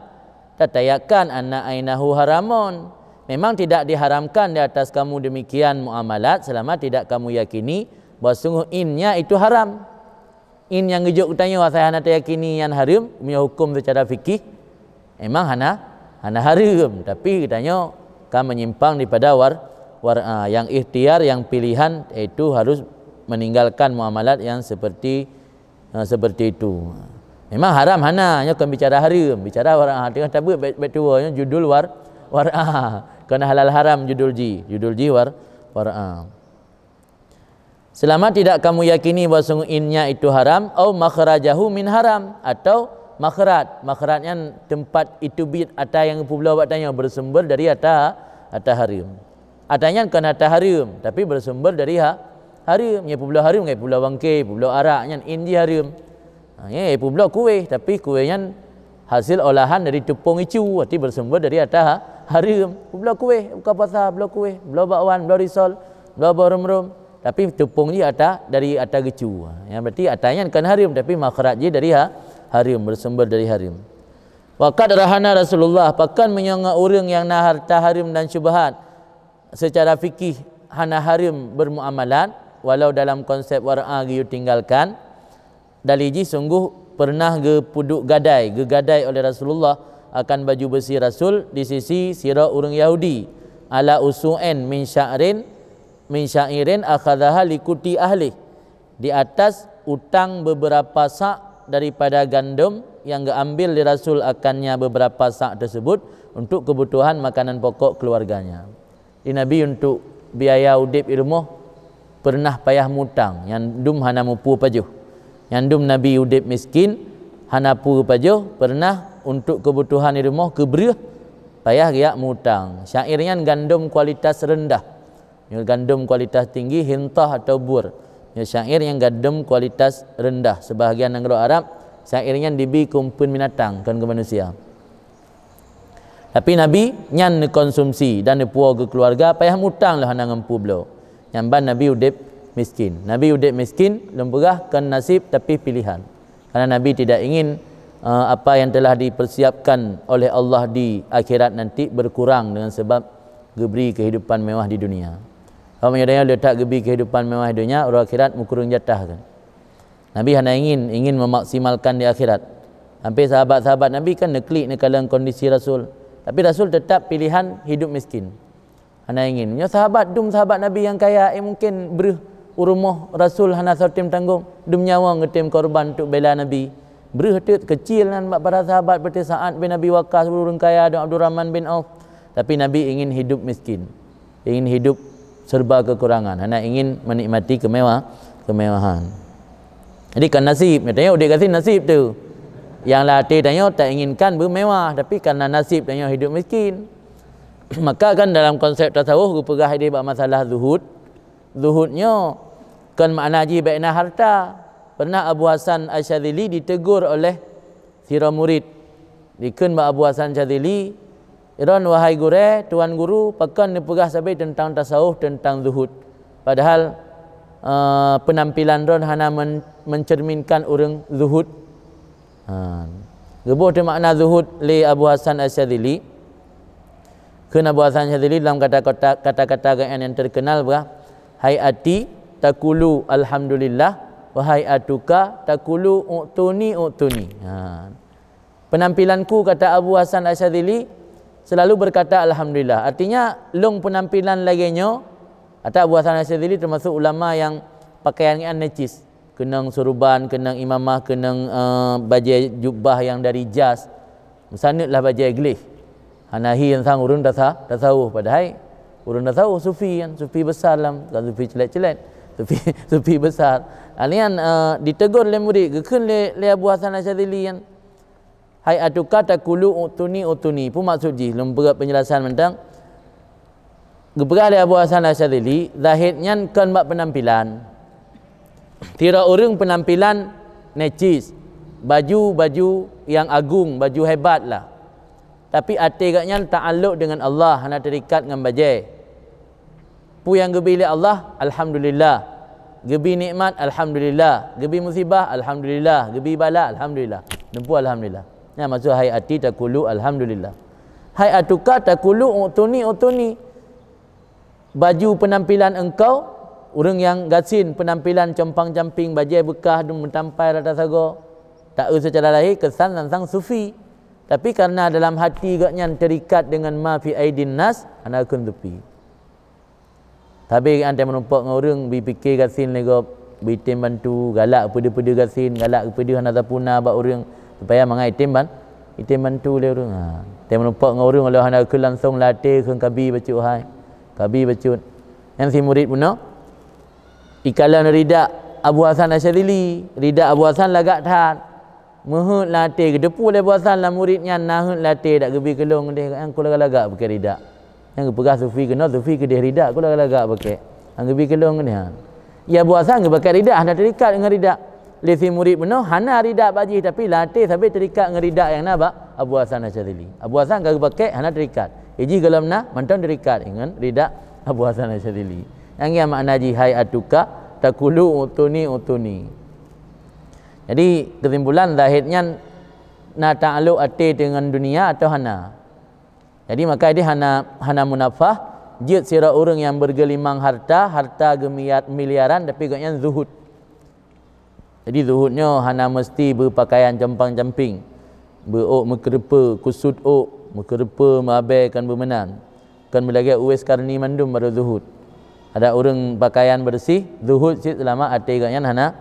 tatayakkan anna ainahu haramun." Memang tidak diharamkan di atas kamu demikian muamalat selama tidak kamu yakini bahwa sungguh innya itu haram. In nyang geujok geutanyoe asai hana tayakini nyan hareuem, meunyoe huköm seucara fikih, memang hana, hana hareuem, tapi geutanyoe ka menyimpang daripada war-, war-, a, yang ikhtiar, yang pilihan, yaitu harus meninggalkan muamalat yang seperti, a, seperti itu. Memang haram hana, nyoe kon bicara hareuem, bicara war'ah. Teungoh tabeuet bait, bait tuwo nyoe judul war-, war'ah. Kon halal haram judul jih, judul jih war-, war'ah. Selama tidak kamu yakini bahwa sungguh innya itu haram, au makhrajahu min haram, atau makhraj. Makhraj nyan teumpat itu bit ata nyang geupubloe bak tanyoe bersumber dari ata, ata hareuem. Ata nyan kon ata hareuem, tapi bersumber dari ha-, hareuem. Nyang publoe hareuem, nyang publoe bangke, publoe arak, nyan in jih hareuem. Ha, nyan publoe kueh, tapi kueh nyan hasil olahan dari tupông icu, arti bersumber dari ata ha-, hareuem. Publoe kueh, buka puasa, bloe kueh, bloe bakwan, bloe risol, bloe boh rom-rom. Tapi tupông jih ata, dari ata geucu. Nyan berarti ata nyan kon hareuem, tapi makhraj jih dari ha-, hareuem, bersumber dari hareuem. Wa qad nahana Rasulullah, pakon meunyoe ngon ureuëng nyang na harta hareuem dan syubhat, secara fikih hana hareuem bermuamalat, walau dalam konsep war'ah geuyue tinggalkan, dalil jih sungguh pernah geupeuduek gadai, geugadai oleh Rasulullah akan baju besi Rasul di sisi sidroe ureuëng Yahudi, ala usu'in min sya'rin, min sya'irin akhadhaha li quti ahlih, di atas utang beberapa sak daripada gandum yang geuambil lé Rasul akannya beberapa sak tersebut untuk kebutuhan makanan pokok keluarganya. Di Nabi untuk biaya udeb di rumoh pernah payah mutang, nyang dum hana mupu pajoh. Nyang dum Nabi udeb miskin, hana pu pajoh, pernah untuk kebutuhan di rumoh keu breueh payah geujak mutang. Syair nyan gandum kualitas rendah. Nyoe gandum kualitas tinggi, hintah atau bur. Nyoe syair nyang gandum kualitas rendah. Sebahagian nanggroe Arab, syair nyan dibi keu umpeuen binatang, kon keu manusia. Tapi Nabi nyan neukonsumsi dan neupuwoe keu keuluwarga, payah mutang lom hana ngon peue bloe. Nyan ban Nabi udeb miskin. Nabi udeb miskin, lôn peugah kon nasib tapi pilihan. Karena Nabi tidak ingin, eh, apa yang telah dipersiapkan oleh Allah di akhirat nanti berkurang dengan sebab geubri kehidupan mewah di dunia. Kalau meunyoe tanyoe le that geubri kehidupan mewah di dunia, uroe akhirat meukureueng jatah kan. Nabi hana ingin, ingin memaksimalkan di akhirat. Sampai sahabat-sahabat Nabi kan neuklik neukalon kondisi Rasul. Tapi Rasul tetap pilihan hidup miskin. Hana ingin. Nyoe sahabat, dum sahabat Nabi nyang kaya, eh, mungkin breuh u rumoh Rasul hana soe tem tanggong. Dum nyawa geutem korban untuk bela Nabi. Breuh teuk kecil nan bak para sahabat, seperti Sa'ad bin Abi Waqqas, ureuëng kaya, dan Abdurrahman bin Auf. Tapi Nabi ingin hidup miskin. Ingin hidup serba kekurangan, hana ingin menikmati kemewah-, kemewahan. Jadi kan nasib, tanyoe udeb gasien nasib tu. Nyang lam até tanyoe tak inginkan bermewah, tapi karena nasib tanyoe hidup miskin. Maka kan dalam konsep tasawuf geupeugah ideh bak masalah zuhud. Zuhud nyoe kon makna jih bèk na harta. Pernah Abu Hasan Asyadzili ditegur oleh sidroe murid. Dikheun bak Abu Hasan Asyadzili, "Droen, wahai gurèe, tuan guru, pakon neupeugah sabe teuntang tasawuf, teuntang zuhud. Padahal, eh, penampilan droen hana men-, mencerminkan ureuëng zuhud." Ha. Geuboh teumakna zuhud lé Abu Hasan Asyadzili. Kheun Abu Hasan Asyadzili dalam kata-kata, kata-kata gobnyan nyang terkenal bah, "Hay'ati takulu alhamdulillah, wa hay'atuka takulu u'tuni, u'tuni." Ha. Penampilanku, kata Abu Hasan Asyadzili, selalu berkata alhamdulillah. Artinya, lôn penampilan lagèe nyoe, kata Abu Hasan Asyadzili termasuk ulama yang pakaian gobnyan necis. Keunong suruban, keunong imamah, keunong, eh, bajèe jubah nyang dari jas. Meusaneut lah bajèe gleh. Hana hi nyang sang ureuëng tasa-, tasawuf, padahai ureuëng tasawuf sufi kan, sufi besar lam, bukan sufi celet-celet. Sufi, sufi besar. Alian, eh, ditegur lé murid, geukheun lé, lé Abu Hasan Asyadzili kan. "Hay'atuka takulu u'tuni, u'tuni." Peue maksud jih? Lôn peugah penjelasan mantong. Geupeugah lé Abu Hasan Asyadzili, zahid nyan kon bak penampilan. Sidroe ureuëng penampilan necis, baju-baju nyang agung, baju hebat lah. Tapi até gobnyan ta'alluq dengan Allah, hana terikat ngon bajèe. Peue nyang geubi lé Allah, alhamdulillah. Geubi nikmat, alhamdulillah. Geubi musibah, alhamdulillah. Geubi bala, alhamdulillah. Neupeu alhamdulillah. Nyan maksud hay'ati takulu alhamdulillah. Hay'atuka takulu u'tuni, u'tuni. Baju penampilan engkau, ureuëng nyang gasien penampilan compang-camping, bajèe beukah, dum meutampai rata sagoe. Taeu secara lahé keusan sang-sang sufi. Tapi karena dalam hati gobnyan terikat dengan ma fi aidin nas, hana kheun sufi. Sabe geuantai meurumpok ngon ureuëng, bipike gasien lé gob, Beuitem bantu, galak peudeuh-peudeuh gasien, galak peudeuh hana sapeue na bak ureuëng, supaya mangat item ban-, item bantu lé ureuëng. Ha. Tem meureumpok ngon ureuëng, kalau hana keu langsong lam até kheun kabi bacut hai. Kabi bacut. Nyang si murit bunoe, ikalon rida Abu Hasan Asyadzili, rida Abu Hasan lagak that. Meuheuet lam até, geuteupeue lé Abu Hasan lam murit nyan na heuet lam até, dak geubi keulong deh, nyang keu lagak-lagak bukée rida. Nyang geupeugah sufi keunoe, sufi keudeh rida, keu lagak-lagak bukée. Nyang geubi keulong deh. Ya Abu Hasan geupakai rida, hana terikat ngon rida. Lé si murit bunoe hana rida bak jih, tapi lam até sabe terikat ngon rida nyang na bak Abu Hasan Asyadzili. Abu Hasan ka geupakai hana terikat. Iji golom na mantong terikat ngon rida Abu Hasan Asyadzili. Nyang ya makna jih hai atuka takulu utuni utuni. Jadi, keusimpulan zahir nyan na taklok até deungon dunia atau hana. Jadi, maka ideh hana, hana munafah, jeuet sidroe ureuëng nyang bergelimang harta, harta geumiliar-, miliaran, tapi gobnyan zuhud. Jadi, zuhud nyoe hana meusti beupakaian compang-camping, beuôk meukeureupeue, kusut ôk, meukeureupeue meuabée kon beumeunan. Kon meulagée Uwais Karni mandum baru zuhud. Ada ureuëng pakaian beureuséh, zuhud cit seulama até gobnyan hana,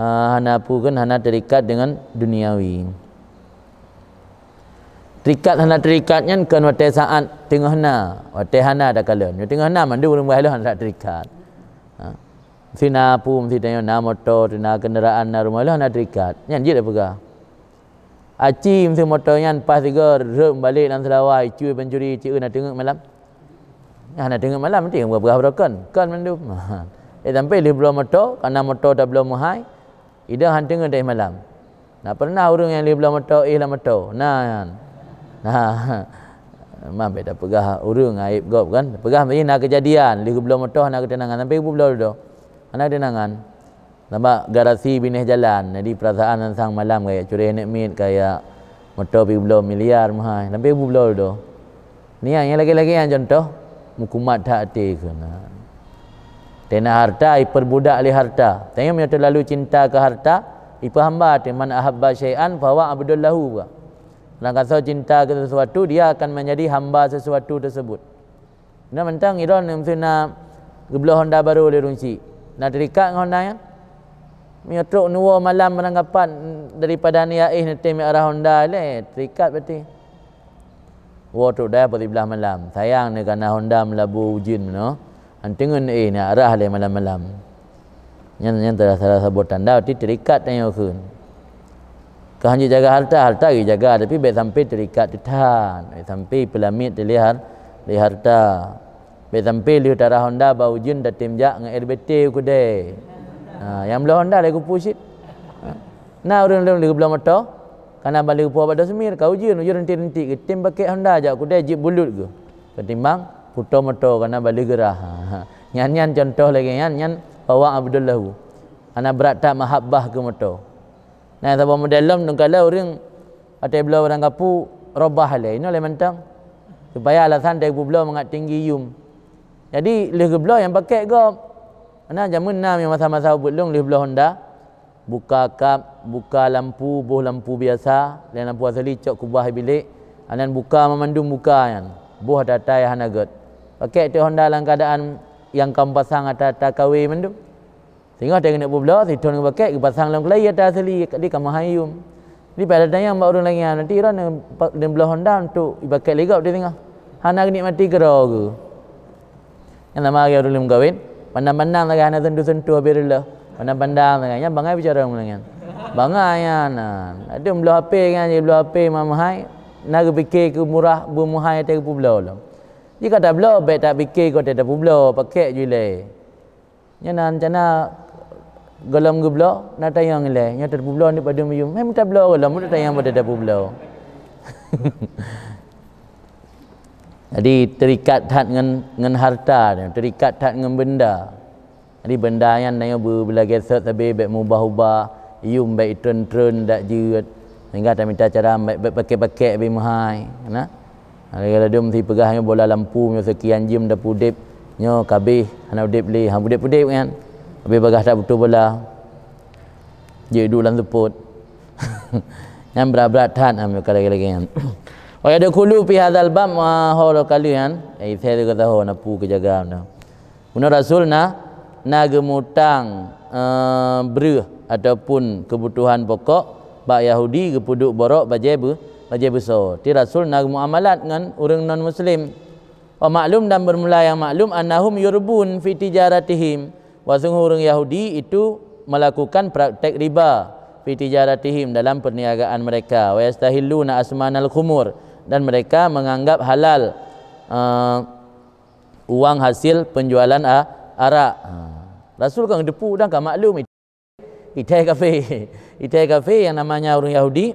ah, hana peue kheun, hana terikat deungon duniawi. Terikat hana terikat nyan kon watée saát teungoh na, watée hana takalon. Nyoe teungoh na mandum ureuëng bahai lôn hana terikat. Ha. Meusti na peue, meusti tanyoe na moto, na kendaraan, na rumoh, lôn hana terikat. Nyan jeuet tapeugah. Aci meusti moto nyan paih sigoe rhot meubalek lam seulawa, icue pancuri, ci eu na teungeut malam. Hana teungeut malam, meusti peugah-peugah baroe kon, kon mandum. Eh, sampai lheueh bloe moto, kana moto tabloe meuhai, idong han teungeut teuh malam. Na pernah ureuëng nyang lheueh bloe moto, eh, lam moto? Na nyan. Na. Mam beda peugah ureuëng aib gob kan. Peugah meusti na keujadian, lheueh geubloe moto hana keuteunangan, sampai geubloe dudoe. Hana keuteunangan. Sabab garasi binéh jalan, jadi peurasaan sang-sang malam kaya cureh aneuk miet, kaya moto pih bloe miliar meuhai, tapi bubloe doh. Nyan nyang lagée-lagée nyan contoh meukumat that até keunan. Tena harta, iperbudak lé harta. Tanyoe meunyoe teulalu cinta keu harta, ipeuhamba teuh, "Man ahabba syai'an fahuwa abdul lahu." Orang kasoe cinta keu sesuatu, dia akan menjadi hamba sesuatu tersebut. Nyoe mantong idong meusti na geubloe honda barô lé ureuëng chik. Na terikat ngon honda nyan? Meunyoe trok neuwoe malam barangkapat daripada neuyaéh neutem arah honda lé, terikat berarti. Woe trok dayah peuet siblaih malam. Sayang neuh kana honda meulabu ujeuen meunoe. Anteungon neuéh neuarah lé malam-malam. Nyan, nyan salah, salah saboh tanda ti terikat tanyoe kheun. Keu hanjeuet jaga harta, harta geujaga, tapi bék sampai terikat teuh that, bék sampai peulamiet teuh lé har-, lé harta. Bék sampai lheueh tarah honda bak ujeuen tatem jak ngon R B T u keudée. Ha, nyang bloe honda lé kupu cit. Ha. Na ureuëng lôn lheueh bloe moto, kana ban lheueh puwoe bak Dhosemir, ka ujeuen, ujeuen rintik-rintik, geutem pakek honda jak u keudée jeuet bulut geuh. Ketimbang putoe moto kana ban lheueh geurah. Ha, ha. Nyan, nyan contoh lagée nyan, nyan fahuwa abdul lahu. Hana brat that mahabbah keu moto. Nah, saboh model lom, dong kala ureuëng watée bloe barang kapu, robah lé, inoe lé mantong. Supaya alasan teupeubloe mangat tinggi yum. Jadi, lheueh geubloe nyang pakek gob. Karena jameun na nyang masa-masa ubeut lôn lheueh bloe honda, buka kap, buka lampu, boh lampu biasa, laén lampu asali cok kubah bilék, anan buka mamandum buka nyan. Boh ata-ata nyang hana gét. Pakek teuh honda lam keuadaan nyang ka meupasang ata-ata kawé mandum. Singoh teuh keuneuk peubloe, sithon geupakek, geupasang lom keulayi ata asali, di ka meuhai yum. Di pada tanyong bak ureuëng laén, nanti droe neubloe honda untuk ipakek lé gob di singoh. Hana geunikmati keudroe geuh. Nyang sama lagée ureuëng lheueh meukawen, pandang-pandang lagée hana sentuh-sentuh habéh reuloh. Pandang-pandang lagée nyan bangai bicara ureuëng laén. Bangai nyan. Adak bloe H P nyan, jibloe H P meuhai, na geupike keu murah, beumeuhai teuh geupeubloe lom. Jika tabloe, bék tapike keu watée tapeubloe, pakek ju ilée. Nyan na rencana gohlom geubloe, na tanyong ilée, nyoe tapeubloe nibak padum yum. Hai meutabloe gohlom, meutatanyong bak tapeubloe. Jadi, terikat that ngon, ngon harta, terikat that ngon benda. Jadi, benda nyan tanyoe beu-, beulagée sot sabe bék meubah-ubah, yum bék itreun-treun dak jeuet. Sehingga tamita cara bék, bék pakek-pakek beu meuhai. Nah. Lagée ladum si peugah nyoe bola lampu nyoe seukian jeuem dapeuudeb, nyoe kabeh hana udeb lé, ha udeb-udeb nyan. Habéh bagaih that butoh bola. Jeuet duek lam seupôt. Nyan brat-brat that, ha, meunyoe ka lagée-lagée nyan. Wa yadkhulu fi hadzal bab ma ho lo kali nyan. Eh, saya tu kata ho na pu keujaga na. Bunoe Rasul na na geumutang, eh, breueh ataupun keubutuhan pokok bak Yahudi, geupeuduek borok bajée beu-, bajée beusoe. Ti Rasul na geumuamalat ngon ureuëng non-muslim. Wa maklum, dan bermula yang maklum, annahum yurbun fi tijaratihim, bahwa sungguh ureuëng Yahudi itu melakukan praktek riba fi tijaratihim, dalam perniagaan mereka, wa yastahilluna asmanal khumur, dan mereka menganggap halal, eh, uang hasil penjualan a-, arak. Ha. Rasul kan geuteupeue dan ka maklum. Itai kafé. Itai kafé yang namanya ureuëng Yahudi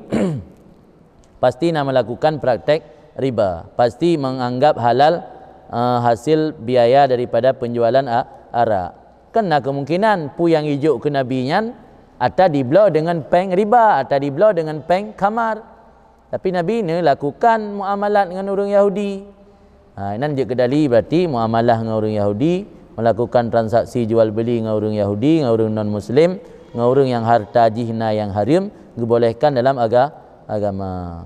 pasti na melakukan praktek riba, pasti menganggap halal, eh, hasil biaya daripada penjualan a-, arak. Kan na kemungkinan peue nyang ijok keu Nabi nyan ata dibloe dengan péng riba, ata dibloe dengan péng khamar. Tapi Nabi neulakukan muamalat ngon ureuëng Yahudi. Ha, inan jeuet keu dali, berarti muamalah ngon ureuëng Yahudi, melakukan transaksi jual beli ngon ureuëng Yahudi, ngon ureuëng non-muslim, ngon ureuëng nyang harta jih na nyang hareuem, geubolehkan dalam aga-, agama.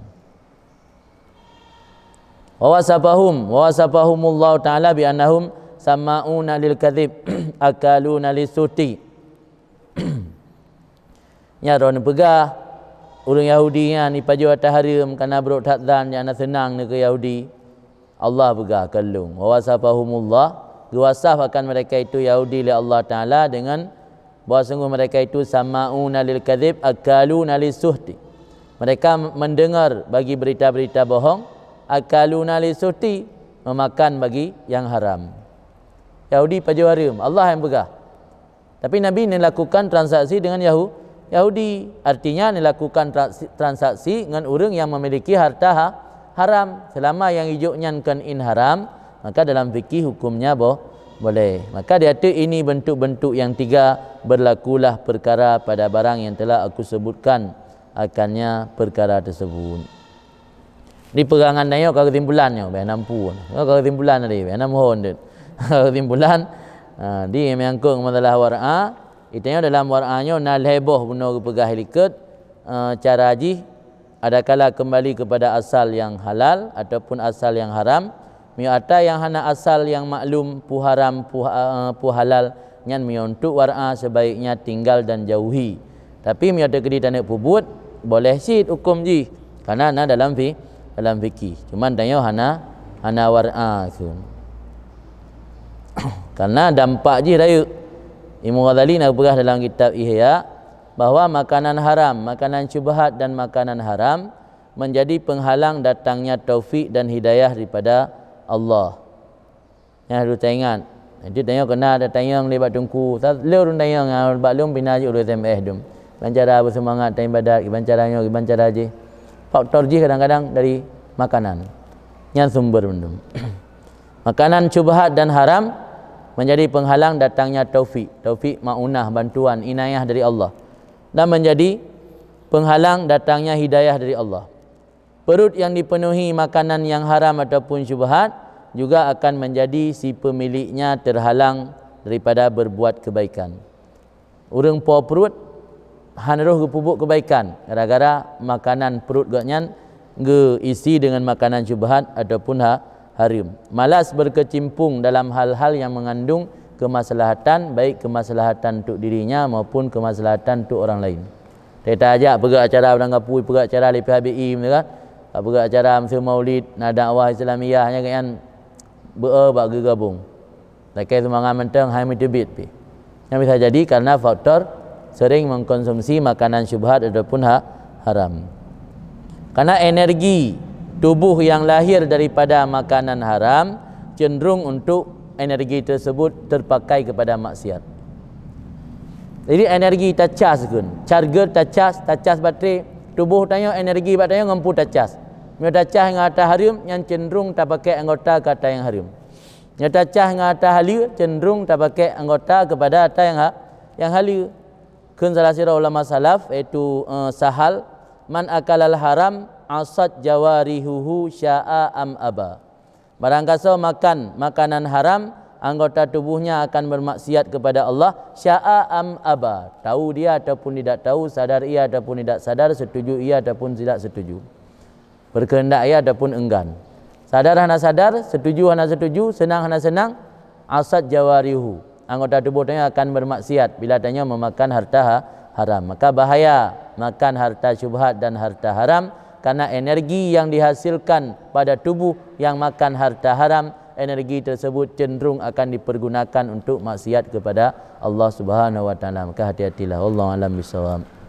Wa wasafahum, wa wasafahumullahu ta'ala bi annahum sama'una lil kadzib, akaluna lis suhti. Nyan droeneuh peugah, ureuëng Yahudi nyan ipajoh ata hareuem, kana brok that dan nyang na seunang neu keu Yahudi. Allah peugah keu lôn, wa wasafahumullah, geuwasaf akan mereka itu Yahudi lé Allah Taala dengan bahwa sungguh mereka itu sama'una lil kadzib, akaluna lis suhti. Mereka mendengar bagi berita-berita bohong, akaluna lis suhti, memakan bagi yang haram. Yahudi pajoh hareuem, Allah nyang peugah. Tapi Nabi neulakukan transaksi dengan Yahu-, Yahudi. Artinya, neulakukan transaksi, transaksi ngon ureuëng nyang memiliki harta ha-, haram. Selama nyang ijok nyan kon in haram, maka dalam fikih hukumnya boh-, boleh. Maka di ateueh ini bentuk-bentuk yang tiga, berlakulah perkara pada barang yang telah aku sebutkan akannya perkara tersebut. Di peugangan tanyoe ka keusimpulan nyoe, beh nam pue. Nyoe ka keusimpulan tadi, beh nam hon deuet. Keusimpulan, ha, di menyangkut masalah war'a, di tanyoe dalam war'a nyoe na lhée boh bunoe geupeugah likot, eh, cara jih, adakala kembali kepada asal yang halal ataupun asal yang haram, meunyoe ata nyang hana asal nyang maklum, peue haram, peue ha-, eh, peue halal, nyan meunyoe untuk war'a sebaiknya tinggal dan jauhi. Tapi meunyoe teukeudi taneuk peubuet, boleh cit huköm jih, karena na dalam fi-, dalam fikih. Cuman tanyoe hana, hana war'a kheun. Karena dampak jih rayeuk. Imam Ghazali na geupeugah dalam kitab Ihya bahwa makanan haram, makanan syubhat dan makanan haram menjadi penghalang datangnya taufik dan hidayah daripada Allah. Nyan harôh taingat. Jadi tanyoe keunan tatanyong lé bak teungku, "Ustaz, lé ureuëng tanyong, ah, bak lôn pih na jeuet ureuëng S M S dum. Kiban cara beuseumangat taibadat, kiban cara nyoe, kiban cara jih." Faktor jih kadang-kadang dari makanan. Nyan sumber mandum. Makanan syubhat dan haram menjadi penghalang datangnya taufik. Taufik, maunah, bantuan, inayah dari Allah. Dan menjadi penghalang datangnya hidayah dari Allah. Perut yang dipenuhi makanan yang haram ataupun syubhat juga akan menjadi si pemiliknya terhalang daripada berbuat kebaikan. Ureuëng po pruet hana roh geupeubuet keubaikan gara-gara makanan pruet gobnyan geuisi deungon makanan syubhat ataupun ha-, hareuem. Malas berkecimpung dalam hal-hal yang mengandung kemaslahatan, baik kemaslahatan untuk dirinya maupun kemaslahatan untuk orang lain. Teuka tajak peugah acara padang kapeue, peugah acara lipih habéh im, kan? Peugah acara meuseue maulid, na dakwah Islamiyah, nyan gobnyan beu-e bak geugabong. Lakée seumangat mantong hai meuteubiet pih. Nyan bisa jadi karena faktor sering mengkonsumsi makanan syubhat ataupun ha-, haram. Karena energi tubuh yang lahir daripada makanan haram cenderung untuk energi tersebut terpakai kepada maksiat. Jadi energi tacas kheun, charger tacas, tacas baterai, tuboh tanyoe energi bak tanyoe ngon peue tacas. Meunyoe tacas ngon ata hareuem, nyan cenderung tapakai anggota keu ata nyang hareuem. Nyoe tacah ngon ata haleue, cenderung tapakai anggota keupada ata nyang ha-, nyang haleue. Kheun salah sidroe ulama salaf, yaitu, eh, Sahal, "Man akalal haram asat jawarihuhu sya'a am aba." Barang kasoe makan makanan haram, anggota tubuhnya akan bermaksiat kepada Allah, sya'a am aba. Tahu dia ataupun tidak tahu, sadar ia ataupun tidak sadar, setuju ia ataupun tidak setuju. Berkehendak ia ataupun enggan. Sadar hana sadar, setuju hana setuju, seunang hana seunang, asat jawarihu. anggota tubuh tanyoe akan bermaksiat bila tanyoe memakan harta ha-, haram. Maka bahaya makan harta syubhat dan harta haram, karena energi yang dihasilkan pada tubuh yang makan harta haram, energi tersebut cenderung akan dipergunakan untuk maksiat kepada Allah Subhanahu wa Taala. Maka hati-hatilah. Wallahu a'lam bishawab.